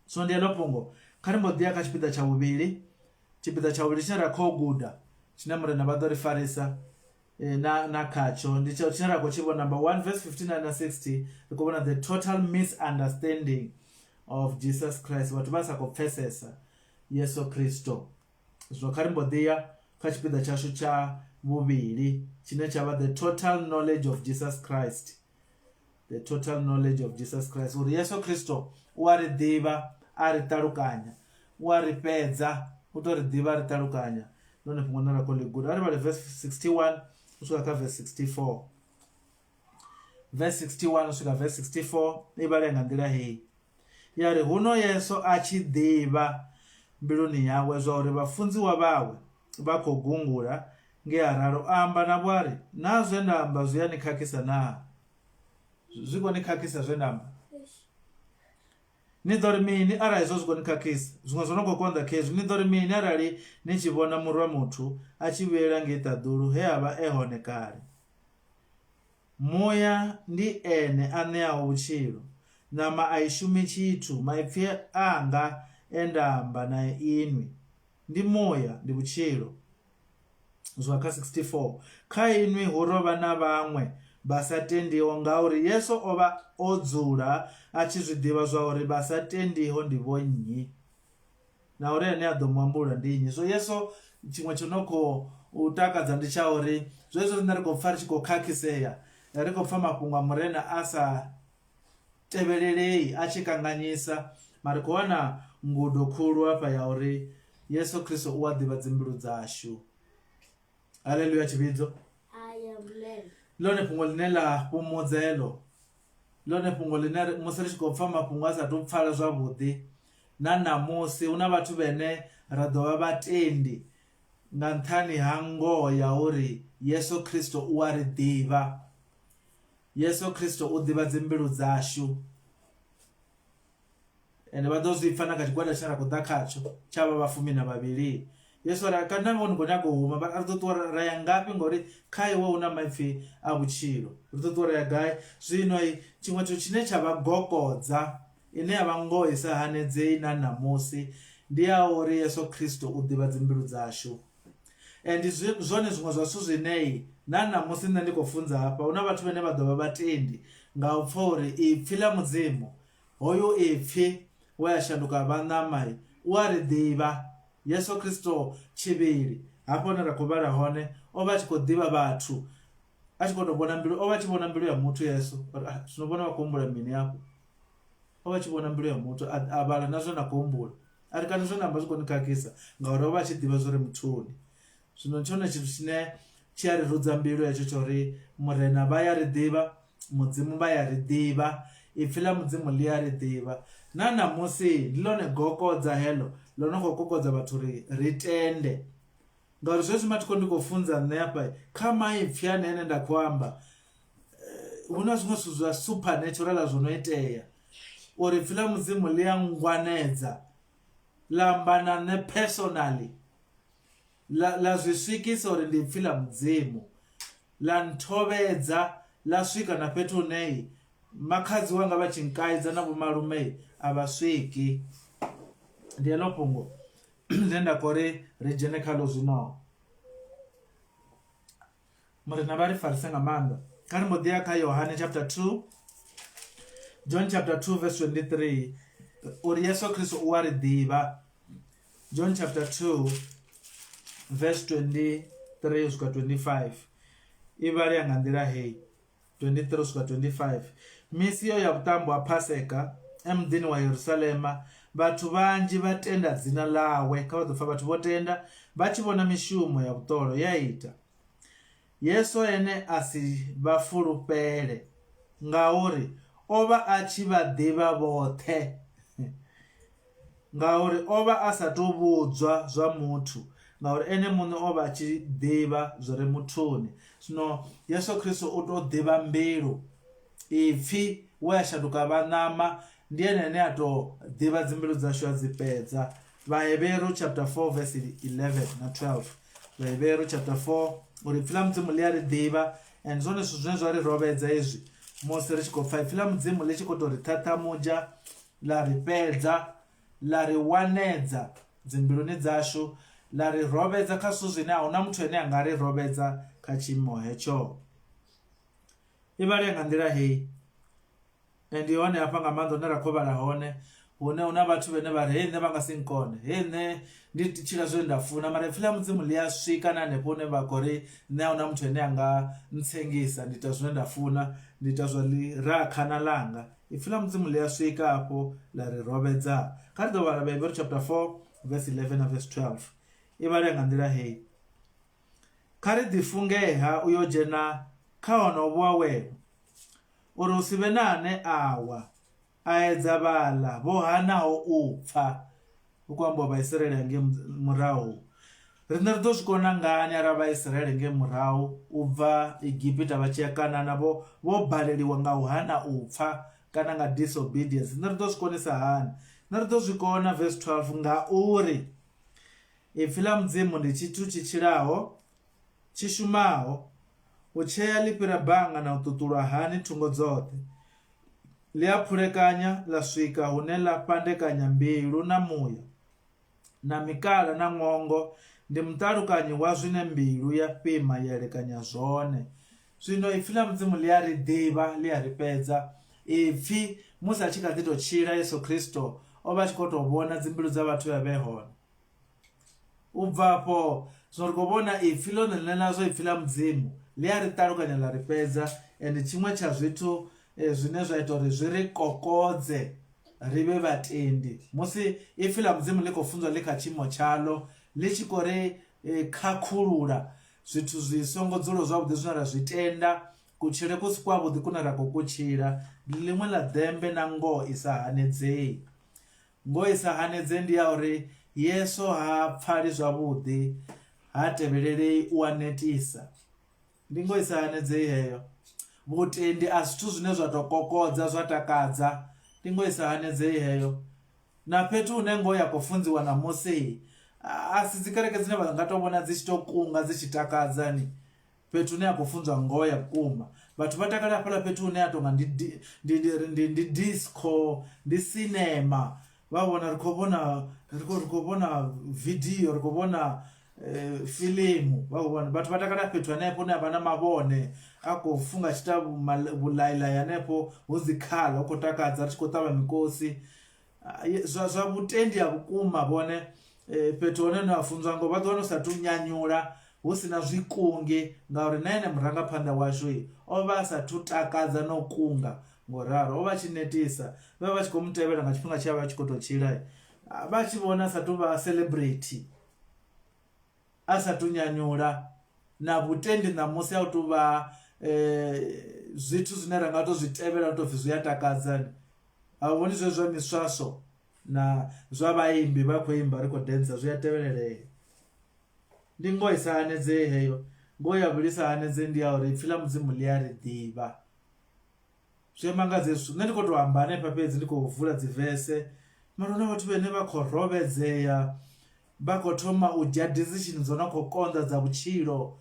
So ndi heḽo fhungo kha ri mbo ḓi ya kha tshipiḓa tsha vhuvhili Tshipiḓa tsha vhuvhili tshine ra khou guda tshine Murena vha ḓo ri farisa na na khatsho ndi tsha tshine ra khou tshi vhona number 1 verse 59 na 60 ri khou vhona the total misunderstanding of Jesus Christ vhathu vha sa khou pfesesa Yesu Kristo zwino kha ri mbo ḓi ya kha tshipiḓa tshashu tsha vhuvhili tshine tsha vha the total knowledge of Jesus Christ the total knowledge of Jesus Christ uri Yesu Kristo u a ri ḓivha a ri ṱalukanya u a ri fhedza u to ri ḓivha a ri ṱalukanya ndi hone fhungo ḽine ra khou ḽi guda a ri vhale verse 61 u swika kha verse 64 verse 61 u swika verse 64 i vhale nga nḓila heyi ya ri huno Yesu a tshi ḓivha mbiluni yawe zwa uri vhafunziwa vhawe vha khou gungula Nge a ralo, a amba navho a ri, Naa zwe nda amba zwi a ni khakhisa naa? Zwi khou ni khakhisa zwe nda amba? Ni ḓo ri mini arali hezwo zwi khou ni khakhisa? Zwiṅwe zwo no khou konḓa khezwi. Ni ḓo ri mini arali ni tshi vhona Murwa muthu a tshi vhuyela ngei ṱaḓulu he a vha e hone kale? Muya ndi ene a ṋeaho vhutshilo, ṋama a i shumi tshithu. Maipfi anga e nda amba na inwi ndi muya, ndi vhutshilo. Zwa kha 64 Kha inwi hu ro vha na vhaṅwe vha sa tendiho, ngauri Yesu o vha o dzula a tshi zwi ḓivha zwauri vha sa tendiho ndi vhonnyi, na uri ane a ḓo mu ambulula ndi nnyi. So Yesu tshiṅwe tsho no khou u takadza ndi tsha uri zwezwo riṋe ri khou pfa ri tshi khou khakhisea, ri khou pfa mafhungo a Murena a sa tevhelelei a tshi kanganyisa, mara ri khou wana ngudo khulu hafha ya uri Yesu Kristo u a ḓivha dzimbilu dzashu. Haleluya tshivhidzo. Amen. Ḽone fhungo ḽine ḽa fhumudza heḽo, ḽone fhungo ḽine musi ri tshi khou pfa mafhungo a sa tou pfala zwavhuḓi na ṋamusi hu na vhathu vhene ra ḓo vha vhatendi nga nṱhani ha ngoho ya uri Yesu Kristo u a ri ḓivha. Yesu Kristo u ḓivha dzimbilu dzashu. Ende vha ḓo zwi pfa na kha tshigwada tshine ra khou ḓa khatsho tsha vha vha 12. Yesu a ri, Kani na vhone ni khou nyaga u huma? Vha ri, Ri ḓo ṱuwa ra ya ngafhi? Ngauri kha iwe hu na maipfi a vhutshilo. Ri ḓo ṱuwa ra ya gai? Zwino tshiṅwe tshithu tshine tsha vha gokodza, ine ya vha ngoho i sa hanedzei na ṋamusi, ndi ya uri Yesu Kristo u ḓivha dzimbilu dzashu. Ndi zwone zwiṅwe zwa zwithu zwine na ṋamusi nṋe ndi khou funza hafha, hu na vhathu vhane vha ḓo vha vhatendi nga u pfa uri ipfi ḽa Mudzimu, hoyu Ipfi we a shanduka a vha ṋama, u a ri ḓivha. Yesu Kristo tshivhili, hafha hune ra khou vhala hone, o vha a tshi khou ḓivha vhathu, a tshi khou tou vhona mbilu, o vha a tshi vhona mbilu ya muthu Yesu, uri ah, zwino vhone vha khou humbula mini hafho. O vha a tshi vhona mbilu ya muthu, a, a vhala na zwine a khou humbula. A ri kani zwe nda amba zwi khou ni khakhisa, ngauri o vha a tshi ḓivha zwi re muthuni. Zwino ndi tshone tshithu tshine tshi a ri rudza mbilu hetsho tsha uri Murena vha ya ri ḓivha, Mudzimu vha ya ri ḓivha, Ipfi ḽa Mudzimu ḽi a ri ḓivha. Na ṋamusi ndi ḽone gokodza heḽo ḽo no khou kokodza vhathu uri ri tende. Ngauri zwezwi mathiko ndi khou funza nṋe hafha kha maipfi ane ane nda khou amba hu na zwiṅwe zwithu zwa supernatural zwo no itea uri ipfi ḽa Mudzimu ḽi a ngwanedza ḽa amba na nṋe personally ḽa ḽa zwi swikisa uri ndi ipfi ḽa Mudzimu ḽa nthovhedza ḽa swika na fhethu hune makhadzi wanga vha tshi nkaidza na vhomalume a vha swiki. Ndi heḽo fhungo ḽine nda khou ri ri dzhene khaḽo zwino. Murena vha ri farise nga maanḓa. Kha ri mbo ḓi ya kha Yohane chapter 2 John chapter 2 verse 23 uri Yesu Kristo u a ri ḓivha. John chapter 2 verse 23 u swika 25 i vhalea nga nḓila heyi 23 u swika 25 Misi iyo ya vhuṱambo ha Paseka e muḓini wa Yerusalema vhathu vhanzhi vha tenda dzina ḽawe. Kha vha ḓo pfa vhathu vho tenda vha tshi vhona mishumo ya vhuṱolo ye a ita. Yesu ene a si vha fulufhele, ngauri o vha a tshi vha ḓivha vhoṱhe, ngauri o vha a sa tou vhudzwa zwa muthu, Ngauri ene muṋe o vha a tshi ḓivha zwi re muthuni. Zwino Yesu Kristo u tou ḓivha mbilu, Ipfi we a shanduka a vha ṋama ndi ene ane a tou ḓivha dzimbilu dzashu a dzi fhedza. Vhahevheru chapter 4 verse 11 na 12. Vhahevheru chapter 4 uri ipfi ḽa Mudzimu ḽi a ri ḓivha and zwone zwithu zwine zwa ri rovhedza izwi musi ri tshi khou pfa ipfi ḽa Mudzimu ḽi tshi khou tou ri ṱhaṱhamudza ḽa ri fhedza ḽa ri wanedza dzimbiluni dzashu ḽa ri rovhedza kha zwithu zwine a huna muthu ane a nga ri rovhedza kha tshiimo hetsho. I vhalea nga nḓila heyi ndi hone hafha nga maanḓa hune ra khou vhala hone hune hu na vhathu vhane vha ri hei nṋe vha nga si nkone hei nṋe ndi tshila zwine nda funa mara ipfhi ḽa mudzimu ḽi a swika na hanefho hune vha khou ri nṋe ahuna muthu ane anga ntsengisa ndi ita zwine nda funa ndi ita zwa ḽi ra khana langa ipfhi ḽa mudzimu ḽi a swika hafho ḽa ri rovhedza kha ri ḓo vhala Vhahevheru chapter 4 verse 11 na verse 12 i vhalea nga nḓila heyi Kha ri ḓifunge-ha u yo dzhena kha honoho vhuawelo, uri hu si vhe na ane a wa, a edza vhaḽa vho hanaho u pfa. Hu khou ambiwa Vhaisiraele hangei murahu. Riṋe ri ḓo zwi kona ngani arali Vhaisiraele ngei murahu u bva Egipita vha tshi ya Kanana vho vho baleliwa nga u hana u pfa kana nga disobedience? Riṋe ri ḓo zwi konisa hani? Riṋe ri ḓo zwi kona, verse 12, ngauri Ipfi ḽa Mudzimu ndi tshithu tshi tshilaho, tshi shumaho. U tshea ḽi fhira banga na u ṱuṱulwa hani thungo dzoṱhe. Ḽi a phulekanya ḽa swika hune ḽa fhandekanya mbilu na muya, na mikala na ṅwongo, ndi muṱalukanyi wa zwine mbilu ya fhima ya elekanya zwone. Zwino Ipfi ḽa Mudzimu ḽi a ri ḓivha, ḽi a ri fhedza. Ipfi, musi a tshi kha ḓi tou tshila, Yesu Kristo, o vha a tshi khou tou vhona dzimbilu dza vhathu vhe a vhe hone. U bva afho, zwino ri khou vhona Ipfi ḽone ḽine ḽa zwa Ipfi ḽa Mudzimu, ḽi a ri ṱalukanya ḽa ri fhedza. And tshiṅwe tsha zwithu zwine zwa ita uri zwi ri kokodze ri vhe vhatendi, musi Ipfi ḽa Mudzimu ḽi khou funzwa ḽi kha tshiimo tshaḽo, ḽi tshi khou ri khakhulula zwithu zwi songo dzulaho zwavhuḓi zwine ra zwi tenda, kutshilele ku si kwavhuḓi kune ra khou ku tshila, ndi ḽiṅwe ḽa ḓembe na ngoho i sa hanedzei. Ngoho i sa hanedzei ndi ya uri Yesu ha pfali zwavhuḓi, ha tevhelelei, u a netisa. Ndi ngoho i sa hanedzei heyo. Vhutendi a si zwithu zwine zwa tou kokodza zwa takadza, ndi ngoho i sa hanedzei heyo. Na fhethu hune ngoho ya khou funziwa ṋamusi a si dzi kereke dzine vha nga tou vhona dzi tshi tou kunga dzi tshi takadza ni. Fhethu hune ha khou funzwa ngoho ya vhukuma vhathu vha takalela hafhaḽa fhethu hune ha tonga ndi ndi ndi ndi disco ndi cinema vha vhona ri khou vhona ri khou ri khou vhona vidio ri khou vhona fiḽimu vha khou vhona vhathu vha takalela fhethu hanefho hune ha vha na mavhone a khou funga tshita vhulailai hanefho hu dzi khala hu khou takadza ri tshi khou ṱavha mikosi. Zwa zwa vhutendi ha vhukuma vhone fhethu hone hune ha funzwa ngoho vha ḓo wana hu sathu nyanyula hu si na zwikungi ngauri na ene murangaphanḓa washu o vha a sathu takadza na u kunga ngo ralo o vha a tshi netisa vha vha tshi khou mu tevhela nga tshifhinga tshe a vha a tshi khou tou tshila vha tshi vhona a sathu vha celebrity a sathu nyanyula na vhutendi ṋamusi a u tou vha zwithu zwine ra nga to zwi tevhela u tou pfhi zwi a takadza a u vhoni zwezwi zwa miswaswo na zwa vhaimbi vha khou imba ri khou dentsa zwi a tevhelelea. Ndi ngoho i sa hanedzei heyo, ngoho ya vhuvhili i sa hanedzei ndi ya uri ipfhi ḽa Mudzimu ḽi a ri ḓivha. Zwi a mangadza hezwi zwithu, nṋe ndi khou tou amba hanefha fhedzi ndi khou vula dzi vese mara hu na vhathu vhane vha khou rovhedzea vha khou thoma u dzhia decision dzo no khou konḓa dza vhutshilo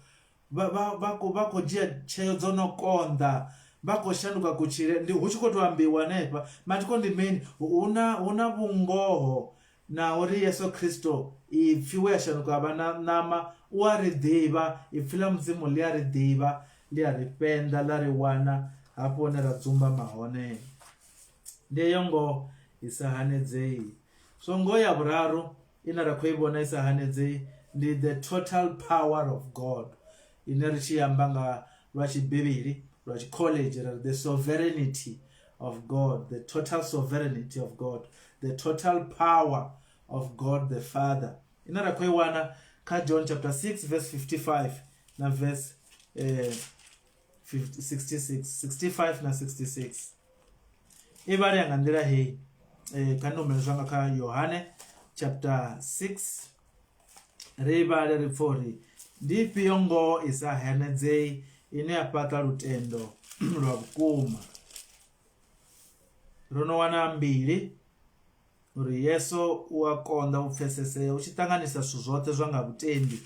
vha vha vha khou vha khou dzhia tsheo dzo no konḓa vha khou shanduka kutshilele ndi hu tshi khou tou ambiwa hanefha mathiko ndi mini hu na hu na vhungoho Na uri Yesu Kristo, Ipfi we a shanduka a vha na ṋama, u a ri ḓivha. Ipfi ḽa Mudzimu ḽi a ri ḓivha, ḽi a ri fhenḓa, ḽa ri wana hafho hune ra dzumbama hone. Ndi heyo ngoho i sa hanedzei. So ngoho ya vhuraru ine ra khou i vhona i sa hanedzei ndi the total power of God, ine ri tshi amba nga lwa tshibivhili, lwa tshikhoḽedzhi ra ri the sovereignty of God, the total sovereignty of God, the total power of God the Father. Ine ra khou i wana kha John chapter 6 verse 55 na verse eh, 50, 66, 65 na 66. I vhalea nga nḓila heyi eh, kha ndi humele zwanga kha Yohane chapter 6. Ri i vhale ri pfe uri ndi ifhio ngoho i sa hanedzei ine ya fhaṱa lutendo lwa vhukuma. Ro no wana mbili uri Yesu u a konḓa u pfesesea u tshi ṱanganisa zwithu zwoṱhe zwa nga vhutendi.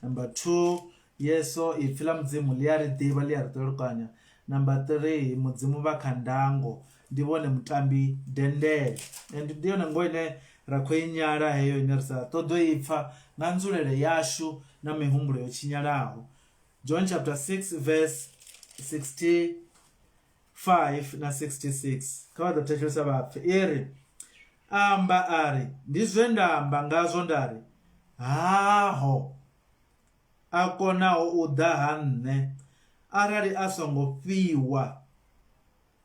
Number 2 Yesu ipfi ḽa Mudzimu ḽi a ri ḓivha ḽi a ri ṱalukanya. Number 3 Mudzimu vha kha ndango ndi vhone mutambi dendele and ndi yone ngoho ine ra khou i nyala heyo ine ri sa ṱoḓe u i pfha nga nzulele yashu na mihumbulo yo tshinyalaho. John chapter 6 verse 65 na 66 kha vha ḓo thetshelesa vha pfe i ri amba a ri ndi zwe nda amba ngazwo nda ri haho a konaho u ḓa ha nṋe arali a songo fhiwa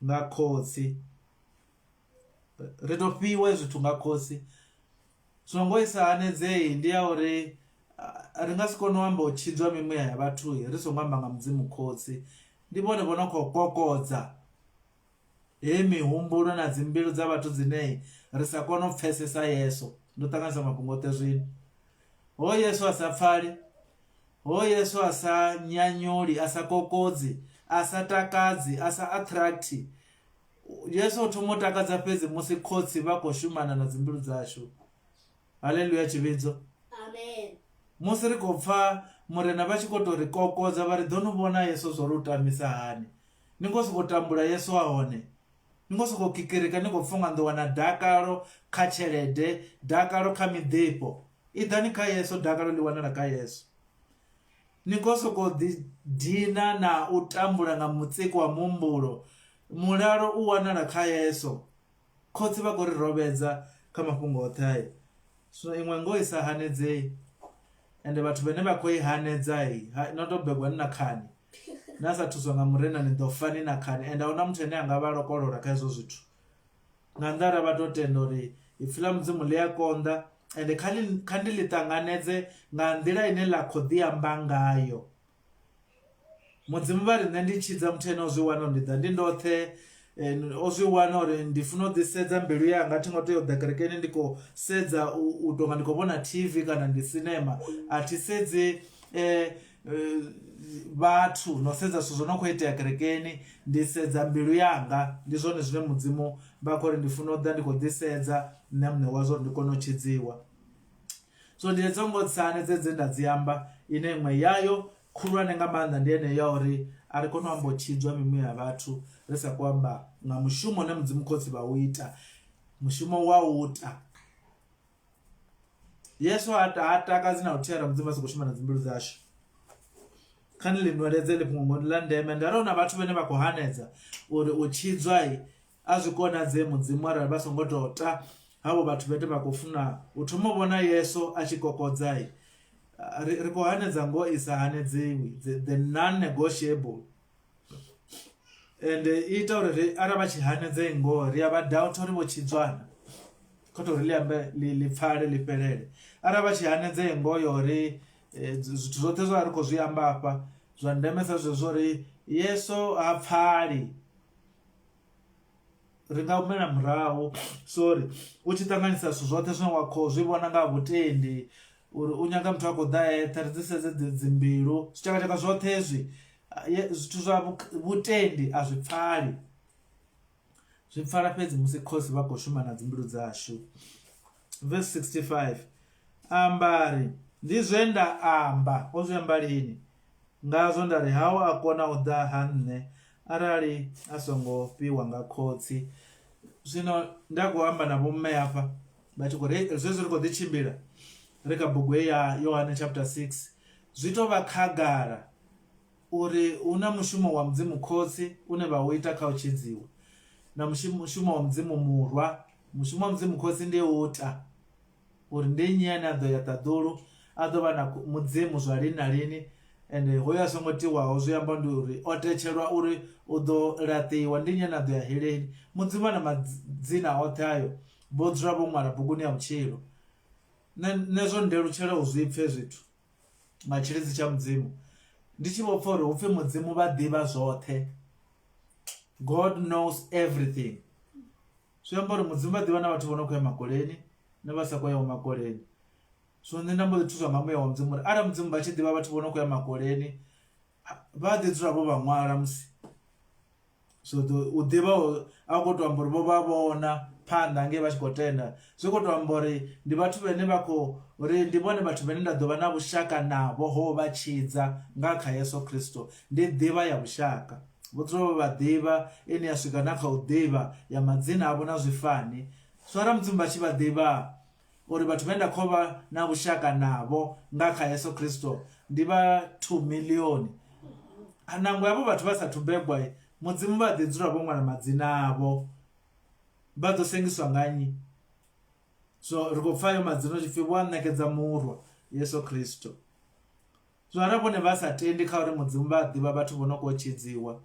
nga khotsi ri to fhiwa zwithu nga khotsi so ngo isa hanedzei ndi ya uri ri nga si kone u amba u tshidzwa mimuya ya vhathu ri songo amba nga mudzimu khotsi ndi vhone vho no khou kokodza he mihumbulo na dzimbilu dza vhathu dzine ri sa kone u pfesesa Yesu ndo ṱanganisa mafhungo oṱhe zwino ho Yesu a sa pfali ho Yesu a sa nyanyuli a sa kokodzi a sa takadzi a sa attract Yesu o thoma u takadza fhedzi musi khotsi vha khou shumana na dzimbilu dzashu haleluya tshivhidzo Amen. Musi ri khou pfa murena vha tshi khou tou ri kokodza vha ri ḓo ni vhona Yesu zwo ri u tamisa hani ni khou sokou tambula Yesu a hone ni khou sokou kikirika ni khou pfa unga ndo wana dakalo kha tshelede dakalo kha miḓifho iḓani kha Yesu dakalo ḽi wanala kha Yesu ni khou sokou ḓi dina na u tambula nga mutsiko wa muhumbulo mulalo u wanala kha Yesu khotsi vha khou ri rovhedza kha mafhungo oṱhe aya so iṅwe ngoho i sa hanedzei ende vhathu vhane vha khou i hanedza no to begwa ni na khani na sa thuswa nga murena ni ḓo fa ni na khani ende ahuna muthu ane anga vha lokolola kha hezwo zwithu nga nnḓa ra vha to tenda uri ipfi ḽa mudzimu ḽi a konḓa ende kha ḽi kha ndi ḽi ṱanganedze nga nḓila ine ḽa kho ḓi amba ngayo Mudzimu vha ri nṋe ndi tshidza muthu ane o zwi wana uri ndi ḓa ndi ndoṱhe o zwi wana uri ndi funa u ḓi sedza mbilu yanga thi ngo tea u ḓa kerekeni ndi khou sedza u tonga ndi khou vhona TV kana ndi cinema a thi sedzi vhathu no sedza zwithu zwo no kho itea kerekeni ndi sedza mbilu yanga ndi zwone zwine mudzimu vha khou ri ndi funa u ḓa ndi khou ḓi sedza nṋe muṋe wazwo uri ndi kone u tshidziwa. So ndi hedzo ngo tsane dze dze nda dzi amba ine iṅwe yayo khulwane nga maanḓa ndi yeneyo ya uri a ri koni u amba u tshidzwa mimuya ya vhathu ri sa khou amba nga mushumo une mudzimu khotsi vha u ita mushumo wa u ta yesu ha ta takadzi na luthihi arali mudzimu a si khou shuma na dzimbilu dzashu kha ni ḽi nweledze ḽi fhungo ngori ḽa ndeme nda ri hu na vhathu vhane vha khou hanedza uri u tshidzwa a zwi konadzei mudzimu arali vha songo tou ta havho vhathu vhete vha khou funa u thoma u vhona yesu a tshi kokodza ri, ri khou hanedza ngoho i sa hanedziwi the, the non-negotiable and i ita uri ri arali vha tshi hanedza i ngoho ri a vha doubt uri vho tshidzwana kho to ri ḽi ambe ḽi pfale ḽi fhelele arali vha tshi hanedza i ngoho yo uri eh, zwithu zwoṱhe zwa ri khou zwi amba afha zwa ndemesa zwezwo uri yesu ha pfali ri nga humela murahu sorry u tshi ṱanganyisa zwithu zwoṱhe zwine wa kho zwi vhona nga vhutendi uri u nyaga muthu a khou ḓa eṱhe ri dzi sedze dzimbilu zwitshakatshaka zwoṱhe hezwi zwithu zwa vhutendi a zwi pfali zwi pfala fhedzi musi khosi vha khou shuma na dzimbilu dzashu verse 65 ambari ndi zwe nda amba o zwi amba lini ngazwo nda ri hao a kona u ḓa ha nṋe arali a songo fhiwa nga khotsi zwino nda khou amba na vhomme hafha vha tshi khou ri zwezwi ri khou ḓi tshimbila ri kha bugu ya Yohane chapter 6 zwi tou vha khagala uri hu na mushumo wa mudzimu khotsi une vha u ita kha u tshidziwa na mushumo wa mudzimu murwa mushumo wa mudzimu khotsi ndi u ta uri ndi nnyi ane a ḓo ya ṱaḓulu a ḓo vha na mudzimu zwa lini na lini ende hoyo a songo tiwaho zwi amba ndi uri o tetshelwa uri u ḓo laṱiwa ndi nnyi ane a ḓo ya heleni mudzimu ana madzina oṱhe ayo vho dzula vho ṅwala buguni ya vhutshilo nṋe zwo ndelutshela u zwi pfe zwithu nga tshilidzi tsha mudzimu ndi tshi vho pfa uri hupfi mudzimu vha ḓivha zwoṱhe god knows everything zwi amba uri mudzimu vha ḓivha na vhathu vho no khou ya makoleni na vha sa khou yaho makoleni. So nṋe nda mbo ḓi thuswa nga muya wa Mudzimu uri arali Mudzimu vha tshi ḓivha vhathu vho no khou ya makoleni vha ḓi dzula vho vha ṅwala musi. So u ḓivha a khou to amba uri vho vha vhona phanḓa ngei vha tshi khou tenda zwi khou to amba uri ndi vhathu vhane vha khou ri ndi vhone vhathu vhane nda ḓo vha na vhushaka navho ho vha tshidza nga kha Yesu Kristo ndi ḓivha ya vhushaka. Vho dzula vho vha ḓivha ine ya swika na kha u ḓivha ya madzina avho na zwifani. So arali Mudzimu vha tshi vha ḓivha uri vhathu vhane nda khou vha na vhushaka navho nga kha Yesu Kristo ndi vha 2 milioni. Nangwe havho vhathu vha sathu bebwa, Mudzimu vha ḓi dzula vho ṅwala madzina avho. Vha ḓo sengiswa nga nnyi? So ri khou pfa ayo madzina hu tshi pfi vho a ṋekedza murwa Yesu Kristo. Zwino arali vhone vha sa tendi kha uri Mudzimu vha a ḓivha vhathu vho no khou tshidziwa,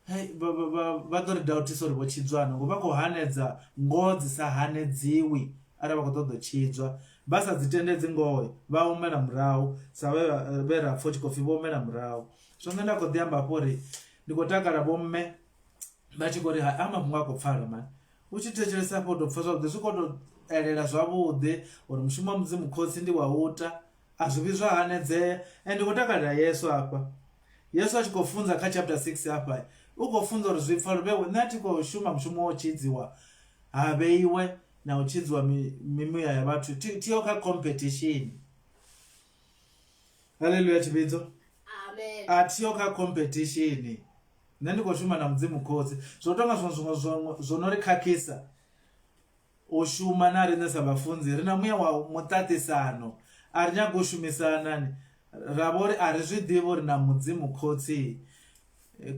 Hei, vha, vha, vha, vha ḓo ri doubtisa uri vho tshidzwa na ngo vha khou hanedza ngoho dzi sa hanedziwi arali vha khou ṱoḓa u tshidzwa vha sa dzi tendedzi ngoho vha humela murahu sa vhe vhe ra pfha u tshi khou pfhi vho humela murahu. So nṋe nda khou ḓi amba hafho uri ndi khou takala vho mme vha tshi khou ri hai a mafhungo a khou pfala mani u tshi thetshelesa hafho u tou pfha zwavhuḓi zwi khou tou elela zwavhuḓi uri mushumo wa Mudzimu khotsi ndi wa u ta a zwi vhi zwa hanedzea and ndi khou takalela Yesu hafha. Yesu a tshi khou funza kha chapter 6 hafha, u khou funza uri zwi pfala vhewe nṋe a thi khou shuma mushumo wa u tshidziwa ha vheiwe na u tshidziwa mimuya ya vhathu thi thiho kha competition. Haleluya tshivhidzo. Amen. A thiho kha competition. Nṋe ndi khou shuma na Mudzimu Khotsi. Zwo tonga zwiṅwe zwiṅwe zwo no ri khakhisa U shuma na riṋe sa vhafunzi ri na muya wa muṱaṱisano, a ri nyagi u shumisana ni ra vho ri a ri zwi ḓivhi uri na Mudzimu Khotsi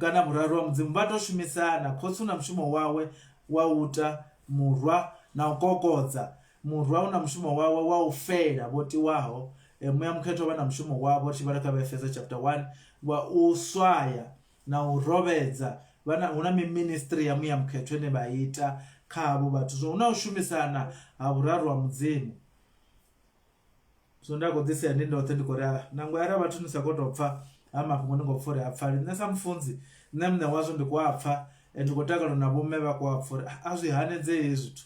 kana vhuraru ha Mudzimu vha tou shumisana. Khotsi u na mushumo wawe wa u ta Murwa na u kokodza, Murwa u na mushumo wawe wa u fela vho tiwaho, Muya Mukhethwa vha na mushumo wavho ri tshi vhala kha Vhaefeso chapter 1 wa u swaya na u rovhedza vha na hu na miministry ya muya mukhethwa ine vha ita kha havho vhathu so hu na u shumisana ha vhuraru ha mudzimu so nda khou ḓisea ndi ndoṱhe ndi khou ri ah, nangwe arali vhathu ni sa khou tou pfa ha mafhungo ni khou pfa uri a pfali nṋe sa mufunzi nṋe muṋe wazwo ndi khou a pfa ndi khou takala na vhomme vha khou a pfa uri ah, a zwi hanedzei hezwi zwithu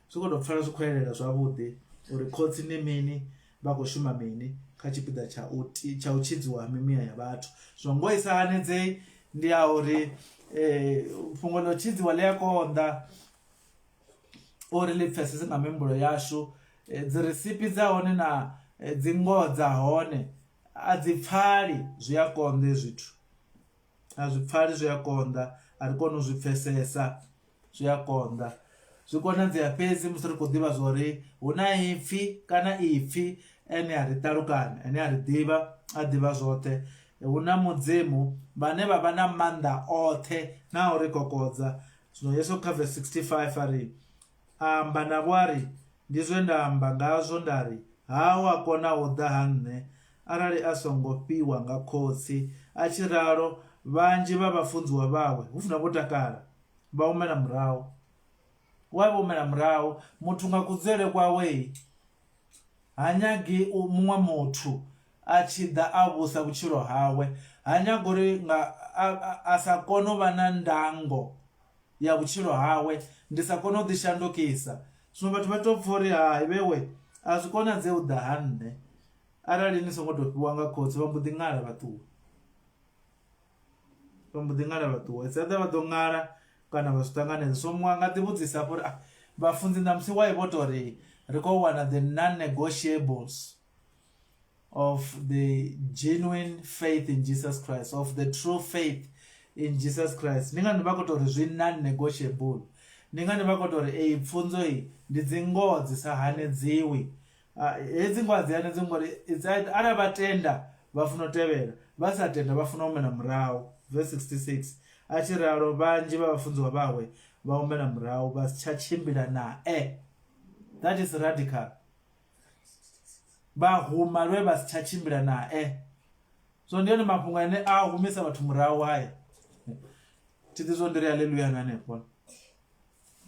Zwi khou tou pfala zwi khou elela zwavhuḓi uri khotsi ndi mini, vha khou shuma mini kha tshipiḓa tsha u tsha u tshidziwa ha mimuya ya vhathu. Zwino ngoho i sa hanedzei ndi ya uri fhungo ḽa u tshidziwa ḽi a konḓa uri ḽi pfhesese nga mihumbulo yashu, dzi risipi dza hone na dzi ngoho dza hone a dzi pfali zwi a konḓa hezwi zwithu. A zwi pfali zwi a konḓa a ri koni u zwi pfhesesa zwi a konḓa zwi konadzea fhedzi musi ri khou ḓivha zwori hu na ipfhi kana ipfhi ene a ri ṱalukanya ane a ri ḓivha a ḓivha zwoṱhe hu na mudzimu vhane vha vha na maanḓa oṱhe na u ri kokodza zwino Yesu kha verse 65 a ri a amba navho a ri ndi zwe nda amba ngazwo nda ri ha wa kona u ḓa ha nṋe arali a songo fhiwa nga Khotsi. A tshi ralo, vhanzhi vha vhafunziwa vhawe, hu funa vho takala, vha humela murahu. Why vho humela murahu? Muthu nga kudzulele kwawe ha nyagi muṅwe muthu a tshi ḓa a vhusa vhutshilo hawe, ha nyagi uri nga a sa kone u vha na ndango ya vhutshilo hawe, ndi sa kone u ḓi shandukisa. Zwino vhathu vha tou pfha uri hai vhewe a zwi konadzei u ḓa ha nṋe. Arali ni songo tou fhiwa nga khotsi vha mbo ḓi ṅala vha ṱuwa vha mbo ḓi ṅala vha ṱuwa it's either vha ḓo ṅala kana vha zwi ṱanganedza so muṅwe a nga ḓi vhudzisa hafho uri ah vhafunzi ṋamusi why vho tou ri ri khou wana the non-negotiables of the genuine faith in Jesus Christ of the true faith in Jesus Christ ndi ngani vha khou tou ri zwi non-negotiable ndi ngani vha khou tou ri eyi pfunzo iyi ndi dzi ngoho dzi sa hanedziwi Hedzi ngoho a dzi hanedzi ngori it's either arali vha tenda vha funa u tevhela vha sa tenda vha funa u humela murahu. Verse 66 a tshi ralo vhanzhi vha vhafunziwa vhawe vha humela murahu vha si tsha tshimbila nae. That is radical. Vha huma lwe vha si tsha tshimbila nae. So ndi one mafhungo ane a humisa vhathu murahu haya. Thi ḓi zwo ndi ri haleluya na hanefho.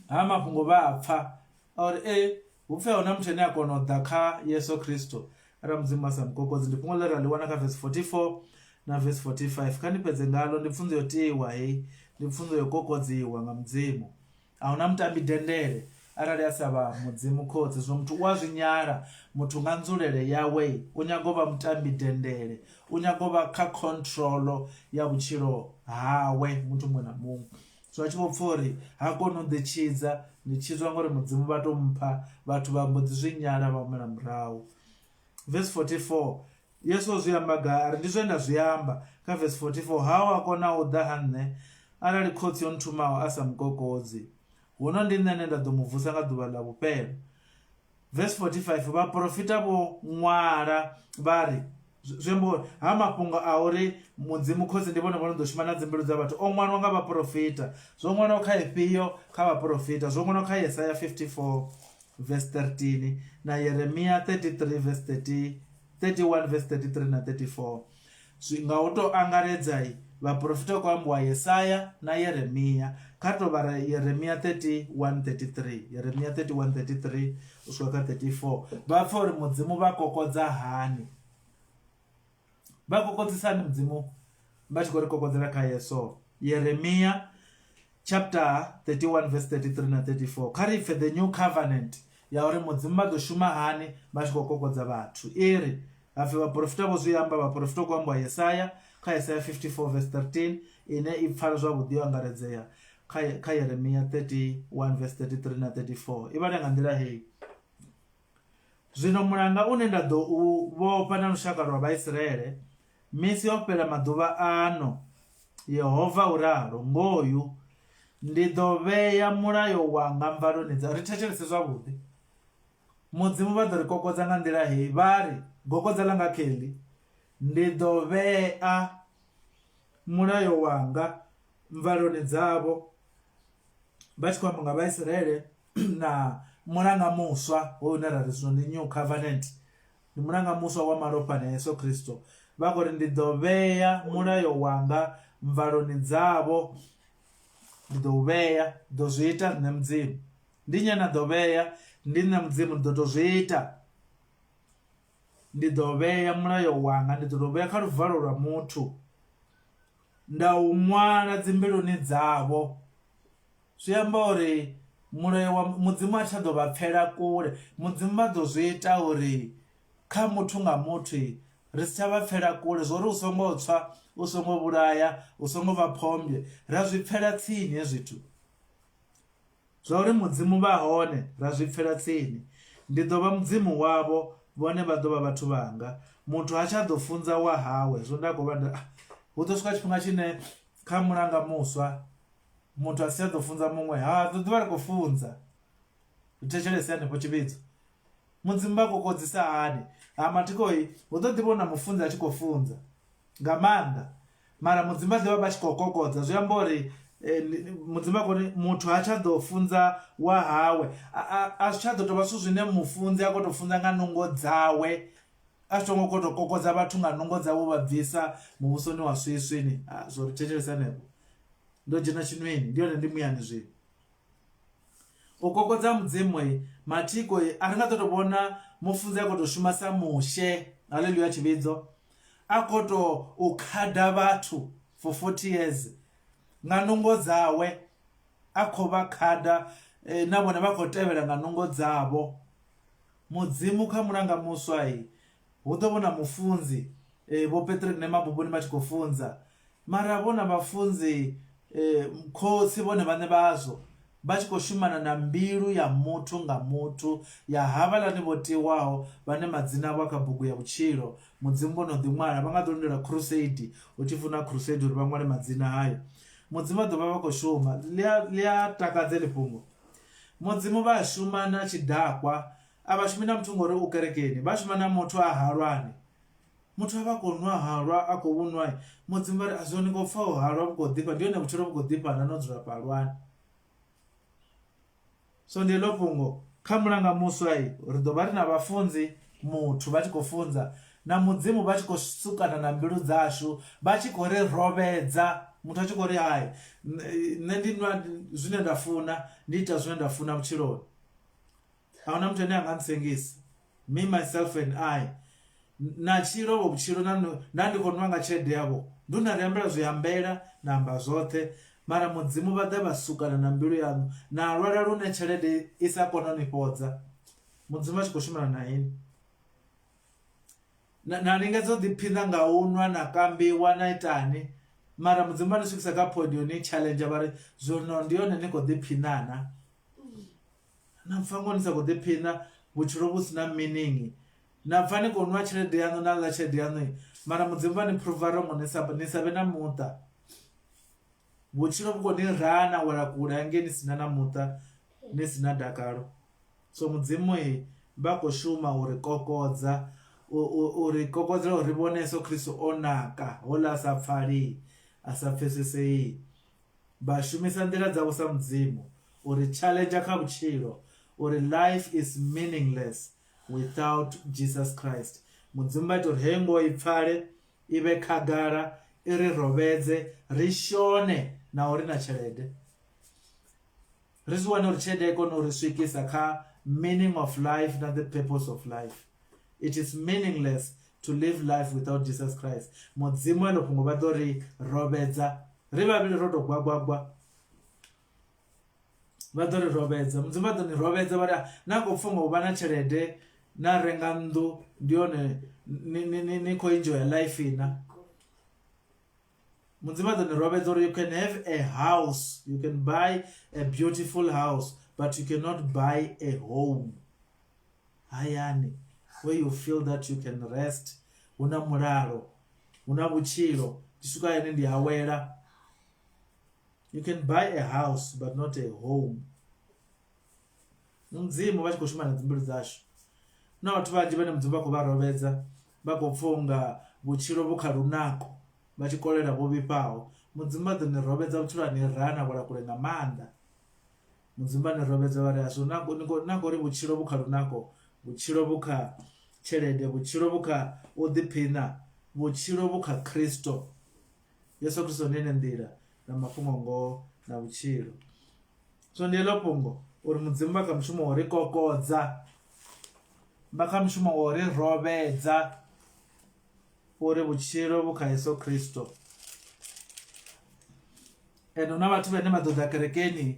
Ha mafhungo vha a pfa a uri e hu pfi a huna muthu ane a kona u ḓa kha Yesu Kristo arali Mudzimu a sa mu kokodzi. Ndi fhungo ḽe ra ḽi wana kha vesi 44 na vesi 45. Kha ndi fhedze ngalo, ndi pfunzo yo tiwa heyi, ndi pfunzo yo kokodziwa nga Mudzimu. A huna mutambi dendele arali a sa vha Mudzimu Khotsi. Zwino muthu u a zwi nyala, muthu nga nzulele yawe u nyaga u vha mutambi dendele, u nyaga u vha kha control ya vhutshilo hawe muthu muṅwe na muṅwe. So a tshi vho pfha uri ha koni u ḓi tshidza, ndi tshidzwa ngori Mudzimu vha to mpha, vhathu vha mbo ḓi zwi nyala vha humela murahu. Verse 44 Yesu o zwi amba gai? A ri, Ndi zwe nda zwi amba. Kha vesi 44, Hao a konaho u ḓa ha nṋe, arali Khotsi o nthumaho a sa mu kokodzi. Huno ndi nṋe ane nda ḓo mu vusa nga ḓuvha ḽa vhufhelo. Vesi 45, Vhaporofita vho ṅwala vha ri, zwi amba uri ha mafhungo a uri Mudzimu Khotsi ndi vhone vho no ḓo shuma na dzimbilu dza vhathu o ṅwalwa nga vhaporofita. Zwo ṅwalwa kha ifhio? Kha vhaporofita. Zwo ṅwalwa kha Yesaya 54 vesi 13 na Yeremia 33 vesi 30 31 verse 33 na 34. Zwi nga u tou angaredza vhaporofita ku ambiwa Yesaya na Yeremia. Kha ri tou vhala Yeremia 31 33, Yeremia 31 33 u swika kha 34. Vha pfa uri Mudzimu vha kokodza hani. Vha kokodzisa hani Mudzimu vha tshi khou ri kokodzela kha Yesu. Yeremia chapter 31 verse 33 na 34. Kha ri pfe the new covenant ya uri Mudzimu vha ḓo shuma hani vha tshi khou kokodza vhathu. I ri, Ha pfi vhaporofita vho zwi amba, vhaporofita ku ambiwa Yesaya kha Yesaya 54 verse 13 ine i pfala zwavhuḓi yo angaredzea kha, kha Yeremia 31 verse 33 na 34. I vhale nga nḓila heyi. Zwino mulanga une nda ḓo u vhofha na lushaka lwa Vhaisiraele misi yo fhela maḓuvha ano, Yehova u ralo, ngoyu, ndi ḓo vhea mulayo wanga mvaloni dza. Ri thetshelese zwavhuḓi. Mudzimu vha ḓo ri kokodza nga nḓila heyi, vha ri, Gokodza ḽanga kheḽi, ndi ḓo vhea mulayo wanga mvaloni dzavho. Vha tshi khou amba nga Vhaisiraele na mulanga muswa hoyu une ra ri zwino ndi new covenant ndi mulanga muswa wa malofha na Yesu Kristo vha khou ri ndi ḓo vhea mulayo wanga mvaloni dzavho ndi ḓo u vhea ḓo zwi ita nṋe mudzimu ndi nnyi ane a ḓo vhea ndi nṋe mudzimu ndi ḓo to zwi ita ndi ḓo vhea mulayo wanga ndi ḓo to vhea kha luvalo lwa muthu nda u ṅwala dzimbiluni dzavho Zwi amba uri mulayo wa Mudzimu a tsha ḓo vha pfela kule. Mudzimu vha ḓo zwi ita uri kha muthu nga muthu ri si tsha vha pfela kule zwo uri u songo tswa, u songo vhulaya, u songo vha phombwe ra zwi pfela tsini hezwi zwithu. Zwa uri Mudzimu vha hone ra zwi pfela tsini. Ndi ḓo vha Mudzimu wavho vhone vha ḓo vha vhathu vhanga. Muthu ha tsha ḓo funza wa hawe zwo nda khou vha nda hu ḓo swika tshifhinga tshine kha mulanga muswa muthu a si tsha ḓo funza muṅwe ha ḓo ḓivha ri khou funza ri thetshelese hanefho tshivhidzo mudzimu vha kokodzisa hani ha mathikoi hu ḓo ḓivha na mufunzi a tshi khou funza nga maanḓa mara mudzimu vha ḓivha vha tshi khou kokodza zwi amba uri eh, mudzimu vha koni muthu ha tsha ḓo funza wa hawe a zwi tsha ḓo tovha zwithu zwine mufunzi a khou tou funza nga nungo dzawe a zwi tongo koto kokodza vhathu nga nungo dzavho vha bvisa muvhusoni wa swiswini zwo ri thetshelesa hanefho ndo dzhena tshinweni ndi yone ndi muyani zwino u kokodza mudzimu mathiko a ri nga ḓo to vhona mufunzi a khou to shuma sa mushe haleluya tshivhidzo a khou to u khada vhathu for 40 years nga nungo dzawe a khou vha khada eh, na vhone vha khou tevhela nga nungo dzavho Mudzimu kha mulanga muswa hu ḓo vha na mufunzi Vho Patrick Nemabubuni vha tshi khou funza mara vho na vhafunzi khotsi vhone vhaṋe vhazwo vha tshi khou shumana na mbilu ya muthu nga muthu ya havhaḽani vho tiwaho vhane madzina avho a kha bugu ya vhutshilo Mudzimu vho no ḓi ṅwala vha nga ḓo lindela crusade hu tshi funa crusade uri vha ṅwale madzina hayo Mudzimu vha ḓo vha vha khou shuma ḽi a ḽi a takadza heḽi fhungo. Mudzimu vha a shuma na tshidakwa, a vha shumi na muthu ngori u kerekeni, vha shuma na muthu a halwani. Muthu a vha khou nwa halwa a khou vhu nwa, Mudzimu vha ri a zwino ni khou pfa u halwa vhu khou ḓifha, ndi hone vhutshilo vhu khou ḓifha na no dzula fha halwani. So ndi heḽo fhungo kha mulanga muswa ri ḓo vha ri na vhafunzi muthu vha tshi khou funza na Mudzimu vha tshi khou sukana na mbilu dzashu vha tshi khou ri rovhedza muthu a tshi khou ri hai nṋe ndi nwa zwine nda funa ndi ita zwine nda funa vhutshiloni ahuna muthu ane a nga ntsengisa me myself and I na tshilo vho vhutshilo na nda ndi khou nwa nga tshelede yavho ndi hune ri ambela zwi ambela na amba zwoṱhe. Mara Mudzimu vha ḓa vha sukana na mbilu yaṋu na lwala lune tshelede i sa kone u ni fhodza. Mudzimu a tshi khou shumana na inwi. Na, na lingedza u ḓiphiṋa nga u nwa na kambiwa na itani mara Mudzimu vha ni swikisa kha point yo ni challenge vha ri zwino ndi yone ni khou ḓiphiṋa na. Na pfa ngoho ni sa khou ḓiphiṋa vhutshilo vhu si na meaning. Na pfa ni khou nwa tshelede yaṋu na ḽa tshelede yaṋu mara Mudzimu vha ni prove wrong ni sa ni sa vhe na muṱa. Vhutshilo vhu khou ni raha na wela kule hangei ni si na na muṱa ni si na dakalo. So Mudzimu vha khou shuma uri kokodza uri kokodzela uri ri vhone Yeso Kristo o naka houḽa a sa pfali a sa pfesesei. Vha shumisa nḓila dzavho sa Mudzimu uri challenge kha vhutshilo uri life is meaningless without Jesus Christ. Mudzimu vha ita uri heyi ngoho i pfale i vhe khagala i ri rovhedze ri shone naho ri na tshelede. Ri zwi wane uri tshelede i kone u ri swikisa kha meaning of life na the purpose of life. It is meaningless to live life without Jesus Christ. Mudzimu eḽo fhungo vha ḓo ri rovhedza ri vhavhili ro tou gwagwagwa. Vha ḓo ri rovhedza mudzimu vha ḓo ni rovhedza vha ri na khou pfha u vha na tshelede na renga nnḓu ndi yone ni ni ni ni khou enjoy life na. Mudzimu vha ḓo ni rovhedza uri you can have a house, you can buy a beautiful house but you cannot buy a home. Hayani where you feel that you can rest hu na mulalo hu na vhutshilo ndi swika hayani ndi awela. You can buy a house but not a home. Mudzimu vha tshi khou shuma na dzimbilu dzashu. Hu na vhathu vhanzhi vhane Mudzimu vha khou vha rovhedza vha khou pfha unga vhutshilo vhu kha lunako vha tshi kolela vho vhifhaho. Mudzimu vha ḓo ni rovhedza vhutshilo ha ni raha na wela kule nga maanḓa. Mudzimu vha ni rovhedza vha ri a zwo na khou ri vhutshilo vhu kha lunako, vhutshilo vhu kha tshelede, vhutshilo vhu kha u ḓiphina, vhutshilo vhu kha Kristo. Yesu Kristo ndi ene nḓila na mafhungo ngoho na vhutshilo. So ndi heḽo fhungo uri Mudzimu vha kha mushumo wa ri kokodza, vha kha mushumo wa ri rovhedza uri vhutshilo vhu kha Yesu Kristo. Ende hu na vhathu vhane vha ḓo ḓa kerekeni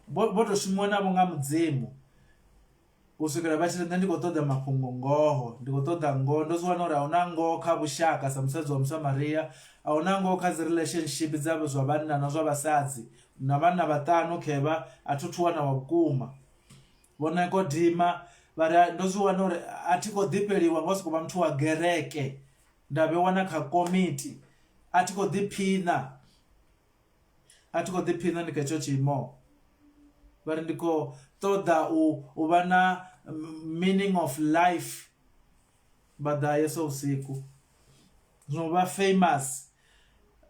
vho to shumiwa navho nga Mudzimu. U swikela vha tshi ri nṋe ndi khou ṱoḓa mafhungo ngoho, ndi khou ṱoḓa ngoho, ndo zwi wana uri a hu na ngoho kha vhushaka sa musadzi wa Musamaria, a hu na ngoho kha dzi relationship dza zwa vhanna na zwa vhasadzi, na vhanna vhaṱanu khevha a thi thu wana wa vhukuma. Vho Nikodima vha ri ndo zwi wana uri a thi khou ḓifheliwa nga u sokou vha muthu wa gereke nda vhewa na kha komiti, a thi khou ḓiphina. A thi khou ḓiphina ndi kha hetsho tshiimo vha ri ndi khou ṱoḓa u vha na meaning of life vha ḓa Yeso vhusiku. Zwino u vha famous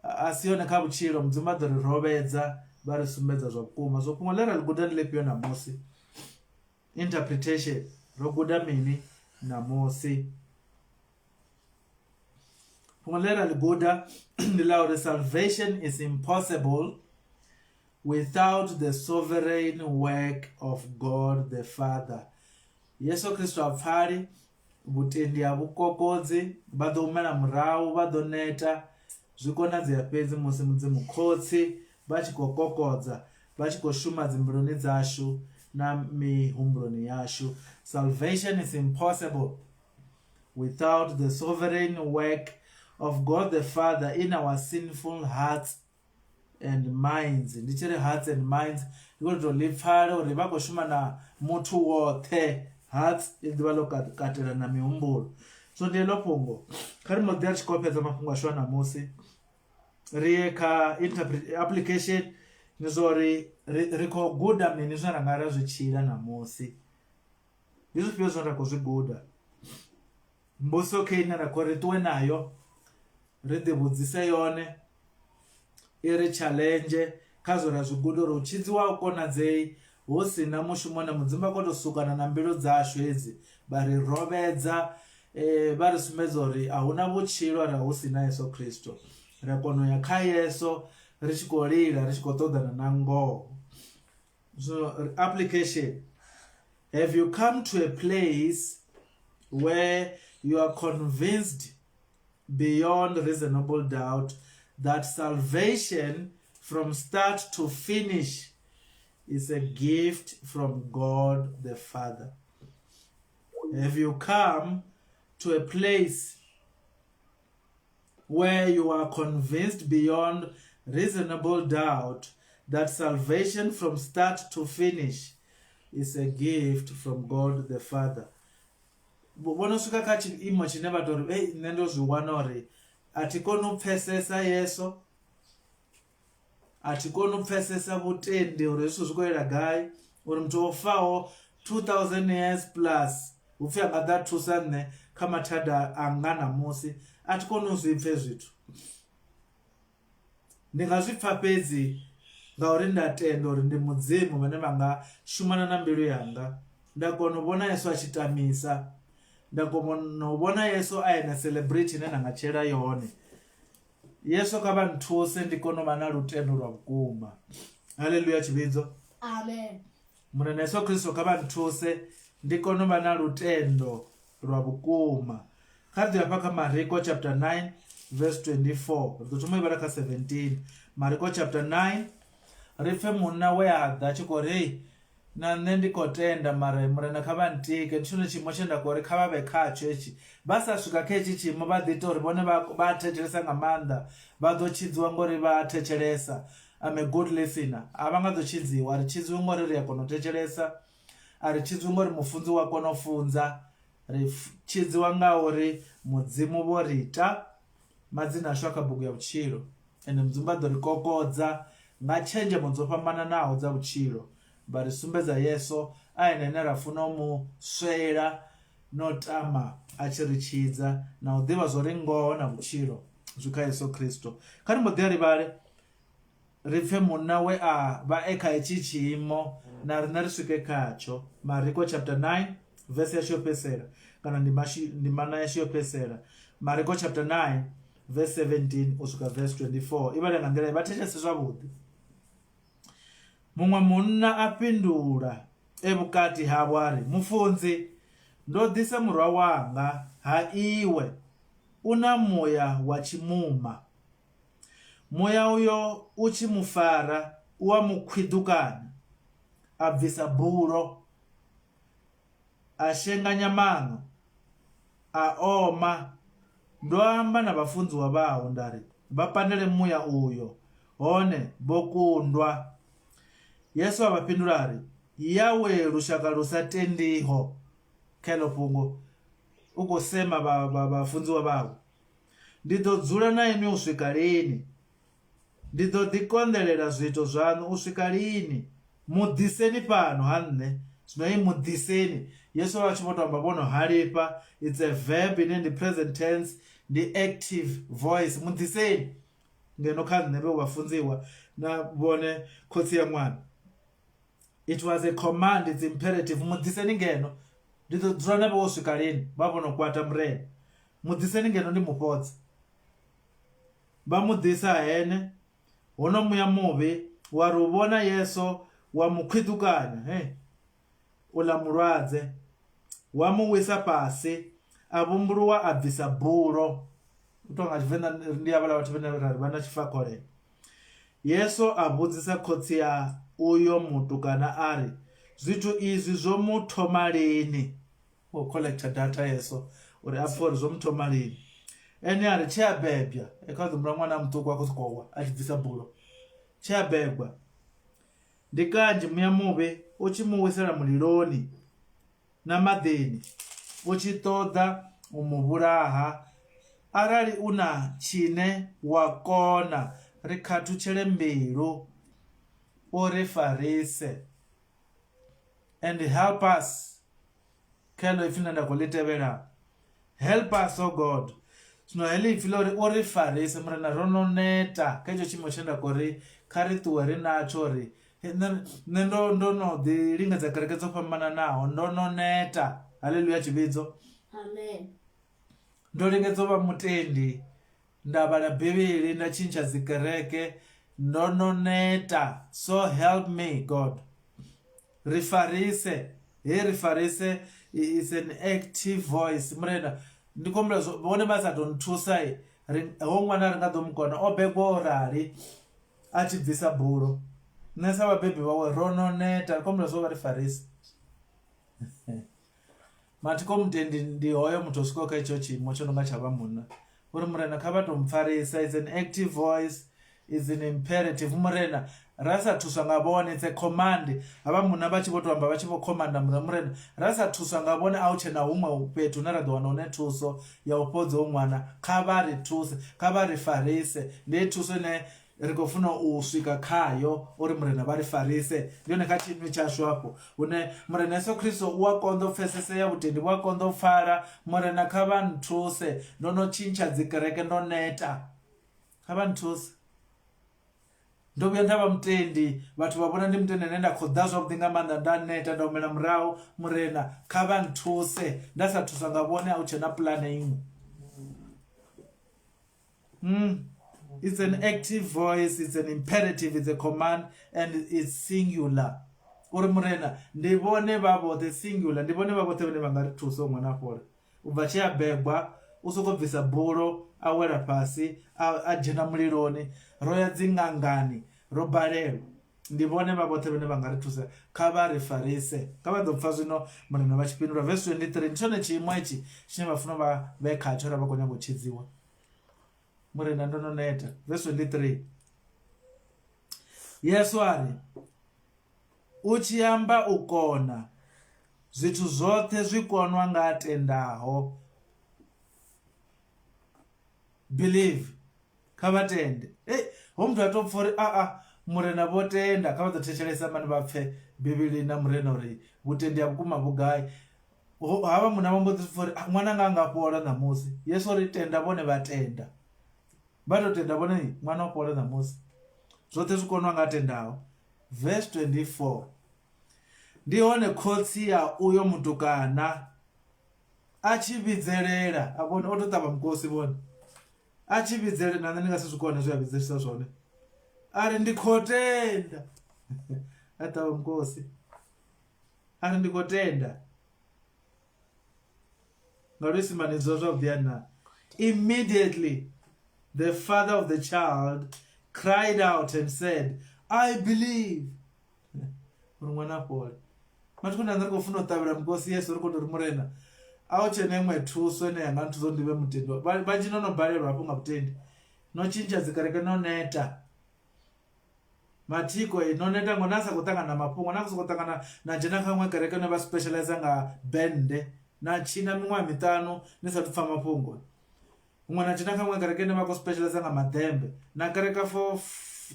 a si yone kha vhutshilo mudzimu vha ḓo ri rovhedza vha ri sumbedza zwa vhukuma. Zwo fhungo ḽe ra ḽi guda ndi ḽifhio ṋamusi interpretation ro guda mini ṋamusi. Fhungo ḽe ra ḽi guda ndi ḽa uri salvation is impossible without the sovereign work of God the Father. Yesu Kristo a pfali vhutendi a vhukokodzi vha ḓo humela murahu vha ḓo neta zwi konadzea fhedzi musi Mudzimu Khotsi vha tshi khou kokodza vha tshi khou shuma dzimbiluni dzashu na mihumbuloni yashu. Salvation is impossible without the sovereign work of God the Father in our sinful hearts and minds. Ndi tshi ri hearts and minds ndi khou tou ḽi pfale uri vha khou shuma na muthu woṱhe hearts i ḓivha ḽo katela na mihumbulo. So ndi heḽo fhungo kha ri mbo ḓi ri tshi khou fhedza mafhungo ashu a ṋamusi ri ye kha application ndi zwa uri ri khou guda mini zwine ra nga ra zwi tshila ṋamusi. Ndi zwifhio zwine ra khou zwi guda? Mbudziso khe ine ra khou ri ṱuwe nayo ri ḓi vhudzise yone i ri challenge kha zwe ra zwi guda uri u tshidziwa a u konadzei hu si na mushumo une Mudzimu vha khou tou sukana na mbilu dzashu hedzi vha ri rovhedza vha ri sumbedza uri a hu na vhutshilo arali hu si na Yesu Kristo. Ra kona u ya kha Yesu ri tshi khou lila ri tshi khou ṱoḓana na ngoho. So application have you come to a place where you are convinced beyond reasonable doubt that salvation from start to finish is a gift from God the Father. Have you come to a place where you are convinced beyond reasonable doubt that salvation from start to finish is a gift from God the Father? Vho no swika kha tshiimo tshine vha tou ri, ei, nṋe ndo zwi wana uri a thi koni u pfesesa Yesu, a thi koni u pfesesa vhutendi uri hezwi zwithu zwi khou yela gai, uri muthu o faho 2000 years plus hu pfhi a nga ḓa thusa nṋe kha mathada anga ṋamusi, a thi koni u zwi pfhe zwithu. Ndi nga zwi pfha fhedzi ngauri nda tenda uri ndi Mudzimu vhane vha nga shumana na mbilu yanga, nda kona u vhona Yesu a tshi tamisa, nda kona u vhona Yesu a ene celebrity ine nda nga tshila yone. Yesu kha vha nthuse ndi kone u vha na lutendo lwa vhukuma. Haleluya tshivhidzo. Amen. Murena Yesu Kristo kha vha nthuse ndi kone u vha na lutendo lwa vhukuma. Kha ri ḓo hafha kha Mariko chapter 9 verse 24. Ri ḓo thoma i vhala kha 17. Mariko chapter 9 ri pfe munna we a ḓa tshi khou ri na nṋe ndi khou tenda mara murena kha vha ntike ndi tshone tshiimo tshe nda khou ri kha vha vhe khatsho hetshi vha sa swika kha hetshi tshiimo vha ḓi ita uri vhone vha thetshelesa nga maanḓa vha ḓo tshidziwa ngori vha thetshelesa I'm a good listener a vha nga ḓo tshidziwa ri tshidziwi ngori ri a kona u thetshelesa a ri tshidziwi ngori mufunzi wa kona u funza ri tshidziwa ngauri mudzimu vho ri ita madzina ashu a kha bugu ya vhutshilo ende mudzimu vha ḓo ri kokodza nga tshenzhemo dzo fhambananaho dza vhutshilo vha ri sumbedza Yesu a ene ane ra funa u mu swela no tama a tshi ri tshidza na u ḓivha zwo ri ngoho na vhutshilo zwi kha Yesu Kristo. Kha ri mbo ḓi a livhale ri pfe munna we a vha e kha hetshi tshiimo na riṋe ri swike khatsho. Mariko chapter 9 verse yashu yo fhedzisela kana ndimana yashu yo fhedzisela. Mariko chapter 9 verse 17 u swika verse 24 i vhale nga nḓila vha thetshelese zwavhuḓi. Muṅwe munna a fhindula e vhukati havho a ri, Mufunzi, ndo ḓisa murwa wanga ha iwe, u na muya wa tshimuma. Muya uyo u tshi mu fara u a mu khwiḓukanya, a bvisa bulo, a shenganya maṋo, a oma. Ndo amba na vhafunziwa vhau nda ri vha pandele muya uyo, hone vho kundwa. Yesu a vha fhindula a ri, Yawee lushaka lu sa tendiho! Kha heḽo fhungo u khou sema vhafunziwa vhawe. Ndi ḓo dzula na inwi u swika lini? Ndi ḓo ḓi konḓelela zwiito zwaṋu u swika lini? Mu ḓiseni fhano ha nṋe. Zwino hei mu ḓiseni, Yesu o vha a tshi vho tou amba vho no halifha, it's a verb ine ndi present tense, ndi active voice. Mu ḓiseni ngeno kha nṋe vhe vhafunziwa na vhone khotsi ya ṅwana. It was a command, it's imperative. Mu ḓiseni ngeno. Ndi ḓo dzula na vhe u swika lini? Vha vho no kwata Murena. Mu ḓiseni ngeno ndi mu fhodze. Vha mu ḓisa ha ene, huno muya muvhi wa ri u vhona Yesu wa mu khwiḓukanya, he, uḽa mulwadze, wa mu wisa fhasi, a vhumbuluwa a bvisa bulo. U tou nga Tshivenḓa ndi havhaḽa vhathu vhane ra ri vha na tshifakholelo. Yesu a vhudzisa khotsi a uyo mutukana a ri, Zwithu izwi zwo mu thoma lini? U collector data Yesu uri a pfhe uri zwo mu thoma lini. Ene a ri tshe a bebwa, e kha ḓi humbula ṅwana muṱuku a khou sokou wa a tshi bvisa bulo. Tshe a bebwa ndi kanzhi muya muvhi u tshi mu wisela muliloni na maḓini u tshi ṱoḓa u mu vhulaha. Arali u na tshine wa kona ri khathutshele mbilu u ri farise and help us. Kha heḽo ipfi ḽine nda khou ḽi tevhela help us oh God zwino heḽi ipfi ḽa uri u ri farise murena ro no neta kha hetsho tshiimo tshine nda khou ri kha ri ṱuwe ri natsho uri nṋe ndo ndo no ḓi lingedza kereke dzo fhambananaho ndo no neta haleluya tshivhidzo amen ndo lingedza u vha mutendi nda vhala bivhili nda tshintsha dzi kereke ndo no neta so help me God Ri farise, he ri farise is an active voice. Murena, ndi khou humbula vhone vha sa tou nthusa, ri, ho ṅwana ri nga ḓo mu kona, o begwa o rali. A tshi bvisa bulo. Nṋe sa vhabebi vhawe ro no neta, ri khou humbela zwo vha ri farise. Mathiko mutendi ndi hoyo muthu o swikaho kha hetsho tshiimo tsho no nga tsha vha munna uri murena kha vha to mpfarisa it's an active voice it's an imperative murena ra sa thuswa nga vhone it's a command havha munna vha tshi vho to amba vha tshi vho commanda murena murena ra sa thuswa nga vhone a hu tshena huṅwe fhethu hune ra ḓo wana hone thuso ya u fhodza u ṅwana kha vha ri thuse kha vha ri farise ndi thuso ine ri khou funa u swika khayo uri murena vha ri farise ndi hone kha tshiimo tshashu hafho hune murena yesu kristo u a konḓa u pfesesea vhutendi vhu a konḓa u pfala murena kha vha nthuse ndo no tshintsha dzikereke ndo neta kha vha nthuse ndo vhuya nda vha mutendi vhathu vha vhona ndi mutendi ane nda khou ḓa zwavhuḓi nga maanḓa nda neta nda humela murahu murena kha vha nthuse nda sa thuswa nga vhone a hu tshena pulane iṅwe Mm. It's an active voice, it's an imperative, it's a command, and it's singular. Uri murena ndi vhone vha vhoṱhe singular ndi vhone vha vhoṱhe vhane vha nga ri thusa u ṅwana fhola u bva tshi a begwa u soko bvisa bulo a wela fhasi a dzhena muliloni ro ya dziṅangani ro balelwa Ndi vhone vha vhoṱhe vhane vha nga ri thusa. Kha vha ri farise. Kha vha ḓo pfa zwino Murena vha tshi fhindula. Verse 23, ndi tshone tshiimo itshi tshine vha funa vha vhe khatsho arali vha khou nyaga u tshidziwa. Murena ndo no neta. Verse 23. Yesu a ri, U tshi amba u kona, zwithu zwoṱhe zwi konwa nga a tendaho. Believe. Kha vha tende. Ei, ho muthu a tou pfa uri aa murena vho tenda, kha vha ḓo thetshelesa mani vha pfe Bivhili na murena uri vhutendi ha vhukuma vhu gai. Havha munna vha mbo ḓi pfa uri ah, ṅwananga a nga fhola ṋamusi. Yesu uri tenda vhone vha tenda. Vha tou tenda vhone ṅwana o fhola ṋamusi. Zwoṱhe zwi konwa nga tendaho. Verse 24. Ndi hone khotsi ya uyo mutukana a tshi vhidzelela, a vhone o tou ṱavha mukosi vhone. A tshi vhidzele na nṋe ndi nga si zwi kone zwe a vhidzelisa zwone a ri ndi khou tenda a ṱavha mukosi a ri ndi khou tenda nga luisimane zwa zwavhuḓi ya na immediately the father of the child cried out and said i believe uri ṅwana a fhole mathina nṋe ri khou funa u ṱavhela mukosi yesu ri khou tou ri murena a hu tshena iṅwe thuso ine ya nga nthusa uri ndi vhe mutendi vhanzhi no no balelwa hafho nga vhutendi no tshintsha dzikereke no neta mathiko e no neta ngo na sa khou ṱangana na mafhungo na sa khou ṱangana na dzhena kha iṅwe kereke no vha specialize nga bende na tshina miṅwaha miṱanu ni sa pfa mafhungo huṅwe na dzhena kha iṅwe kereke ine vha khou specialize nga maḓembe na kereka for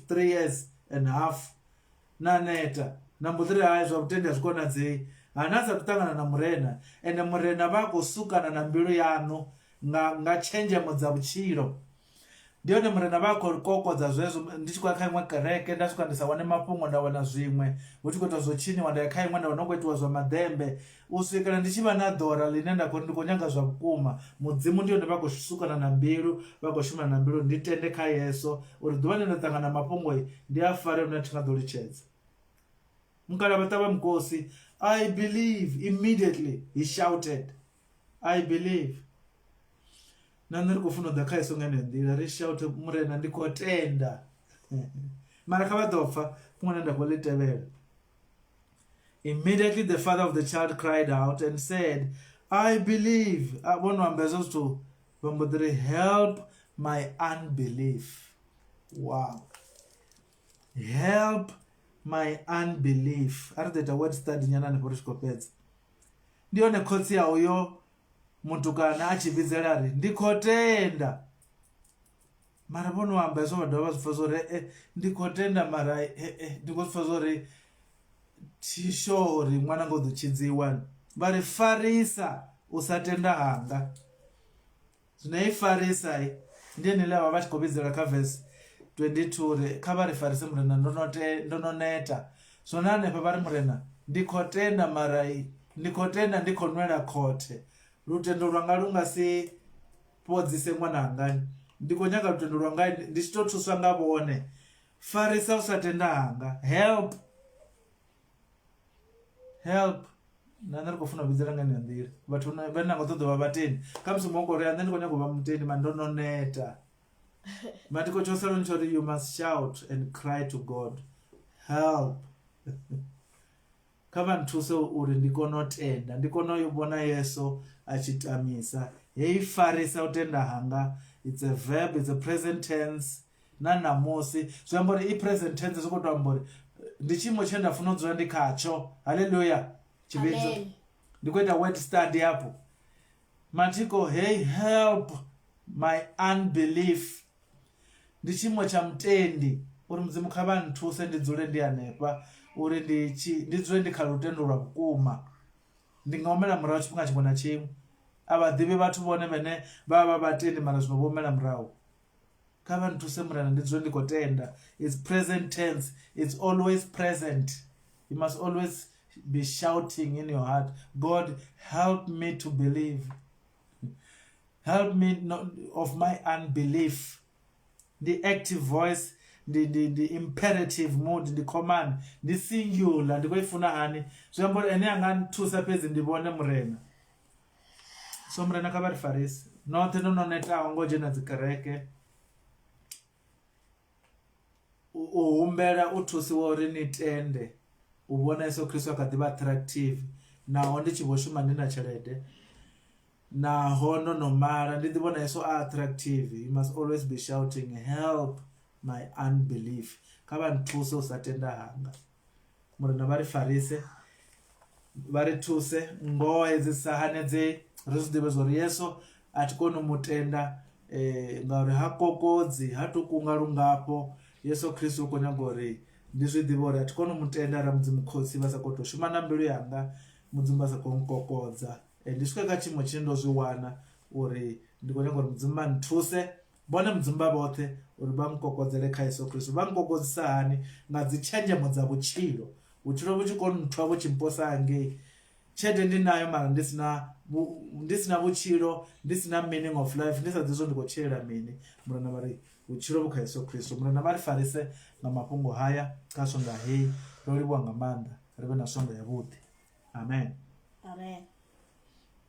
3 years and half na neta na mbo ḓi ri hai zwa vhutendi a zwi konadzei ha na sa ṱangana na murena ende murena vha khou sukana na mbilu yaṋu nga nga tshenzhemo dza vhutshilo ndi hone murena vha khou kokodza zwezwo ndi tshi khou ya kha iṅwe kereke nda swika ndi sa wane mafhungo nda wana zwiṅwe hu tshi khou itiwa zwo tshiniwa nda ya kha iṅwe nda wana hu khou itiwa zwa maḓembe u swikela ndi tshi vha na ḓora ḽine nda khou ri ndi khou nyaga zwa vhukuma mudzimu ndi hone vha khou sukana na mbilu vha khou shumana na mbilu ndi tende kha yesu uri ḓuvha ḽine nda ṱangana na mafhungo ndi a fare lune thi nga ḓo litshedza mukala vha ṱavha mukosi i believe immediately he shouted i believe na nṋe ri khou funa u ḓa kha yesu nga yeneyo nḓila ri shout murena ndi khou tenda mara kha vha ḓo pfa fhungo ḽine nda khou ḽi tevhela Immediately the father of the child cried out and said, I believe. A vho no amba hezwo zwithu vha mbo ḓi ri help my unbelief. Wow. Help my unbelief. A ri ḓo ita word study nyana hanefho ri tshi khou fhedza. Ndi hone khotsi a uyo mutukana a tshi vhidzela a ri ndi khou tenda. Mara vho no amba hezwo vha dovha vha zwi pfa zwo ri eh, ndi khou tenda mara eh, eh, ndi khou zwi pfa zwo ri thi sure uri ṅwana nga u ḓo tshidziwa vha ri farisa u sa tenda hanga zwino i farisa ndi ene ḽe vha vha tshi khou vhidzela kha verse 22 uri kha vha ri farise murena ndo no te ndo no neta zwino na hanefha vha ri murena ndi khou tenda mara ndi khou tenda ndi khou nwela khothe lutendo lwanga lu nga si fhodzise ṅwananga ndi khou nyaga lutendo lwanga ndi tshi tou thuswa nga vhone farisa u sa tenda hanga help help na nṋe ri khou funa u vhidzela nga yeneyo nḓila vhathu vhane na khou ṱoḓa u vha vhatendi khamusi muṅwe u khou ri a nṋe ndi khou nyaga u vha mutendi mara ndo no neta. Matiko tsho sala tsho ri you must shout and cry to God help. Kha vha nthuse uri ndi kone u tenda, ndi kone u vhona Yesu a tshi tamisa. Heyi farisa u tenda hanga, it's a verb, it's a present tense. Na ṋamusi zwi amba uri i present tense, zwi khou tou amba uri ndi tshiimo tshine nda funa u dzula ndi khatsho. Haleluya tshivhidzo. Ndi khou ita word study hafho. Mathiko hey help my unbelief. Ndi tshiimo tsha mutendi uri Mudzimu kha vha nthuse ndi dzule ndi hanefha uri ndi tshi ndi dzule ndi kha lutendo lwa vhukuma. Ndi nga humela murahu tshifhinga tshiṅwe na tshiṅwe. A vha ḓivhi vhathu vhone vhane vha vha vhatendi mara zwino vho humela murahu. Kha vha nthuse Murena ndi dzule ndi khou tenda. It's present tense. It's always present. You must always be shouting in your heart, God help me to believe. Help me not, of my unbelief. Ndi active voice, ndi ndi ndi imperative mood, ndi command, ndi singular, ndi khou i funa hani. Zwi amba uri ene anga nthusa fhedzi ndi vhone Murena. So Murena kha vha ri farise. Noṱhe no no netaho ngo dzhena dzi kereke u humbela u thusiwa uri ni tende u vhona Yesu Kristo a kha ḓi vha attractive naho ndi tshi vho shuma ndi na tshelede naho ndo no mala ndi ḓi vhona Yesu a attractive. You must always be shouting help my unbelief. Kha vha nthuse u sa tenda hanga. Murena vha ri farise vha ri thuse ngoho hedzi sa hanedzei ri zwi ḓivhe zwori Yesu a thi koni u mu tenda ngauri ha kokodzi ha tu kunga lungafho Yesu Kristo u khou nyaga uri ndi zwi ḓivhe uri a thi koni u mu tenda ra Mudzimu khotsi vha sa khou tou shuma na mbilu yanga Mudzimu vha sa khou nkokodza ndi swike kha tshiimo tshine ndo zwi wana uri ndi khou nyaga uri Mudzimu vha nthuse vhone Mudzimu vha vhoṱhe uri vha nkokodzele kha Yesu Kristo. Vha nkokodzisa hani? Nga dzi tshenzhemo dza vhutshilo. Vhutshilo vhu tshi kho nthwa vhu tshi mposa hangei. Tshelede ndi nayo mara ndi sina ndi sina vhutshilo, ndi sina meaning of life, ndi sa ḓivhi zwori ndi khou tshilela mini. Murena vha ri vhutshilo vhu kha Yesu Kristo. Murena vha ri farise nga mafhungo haya kha swondaha heyi. Ro livhuwa nga maanḓa. Ri vhe na swondaha yavhuḓi. Amen. Amen.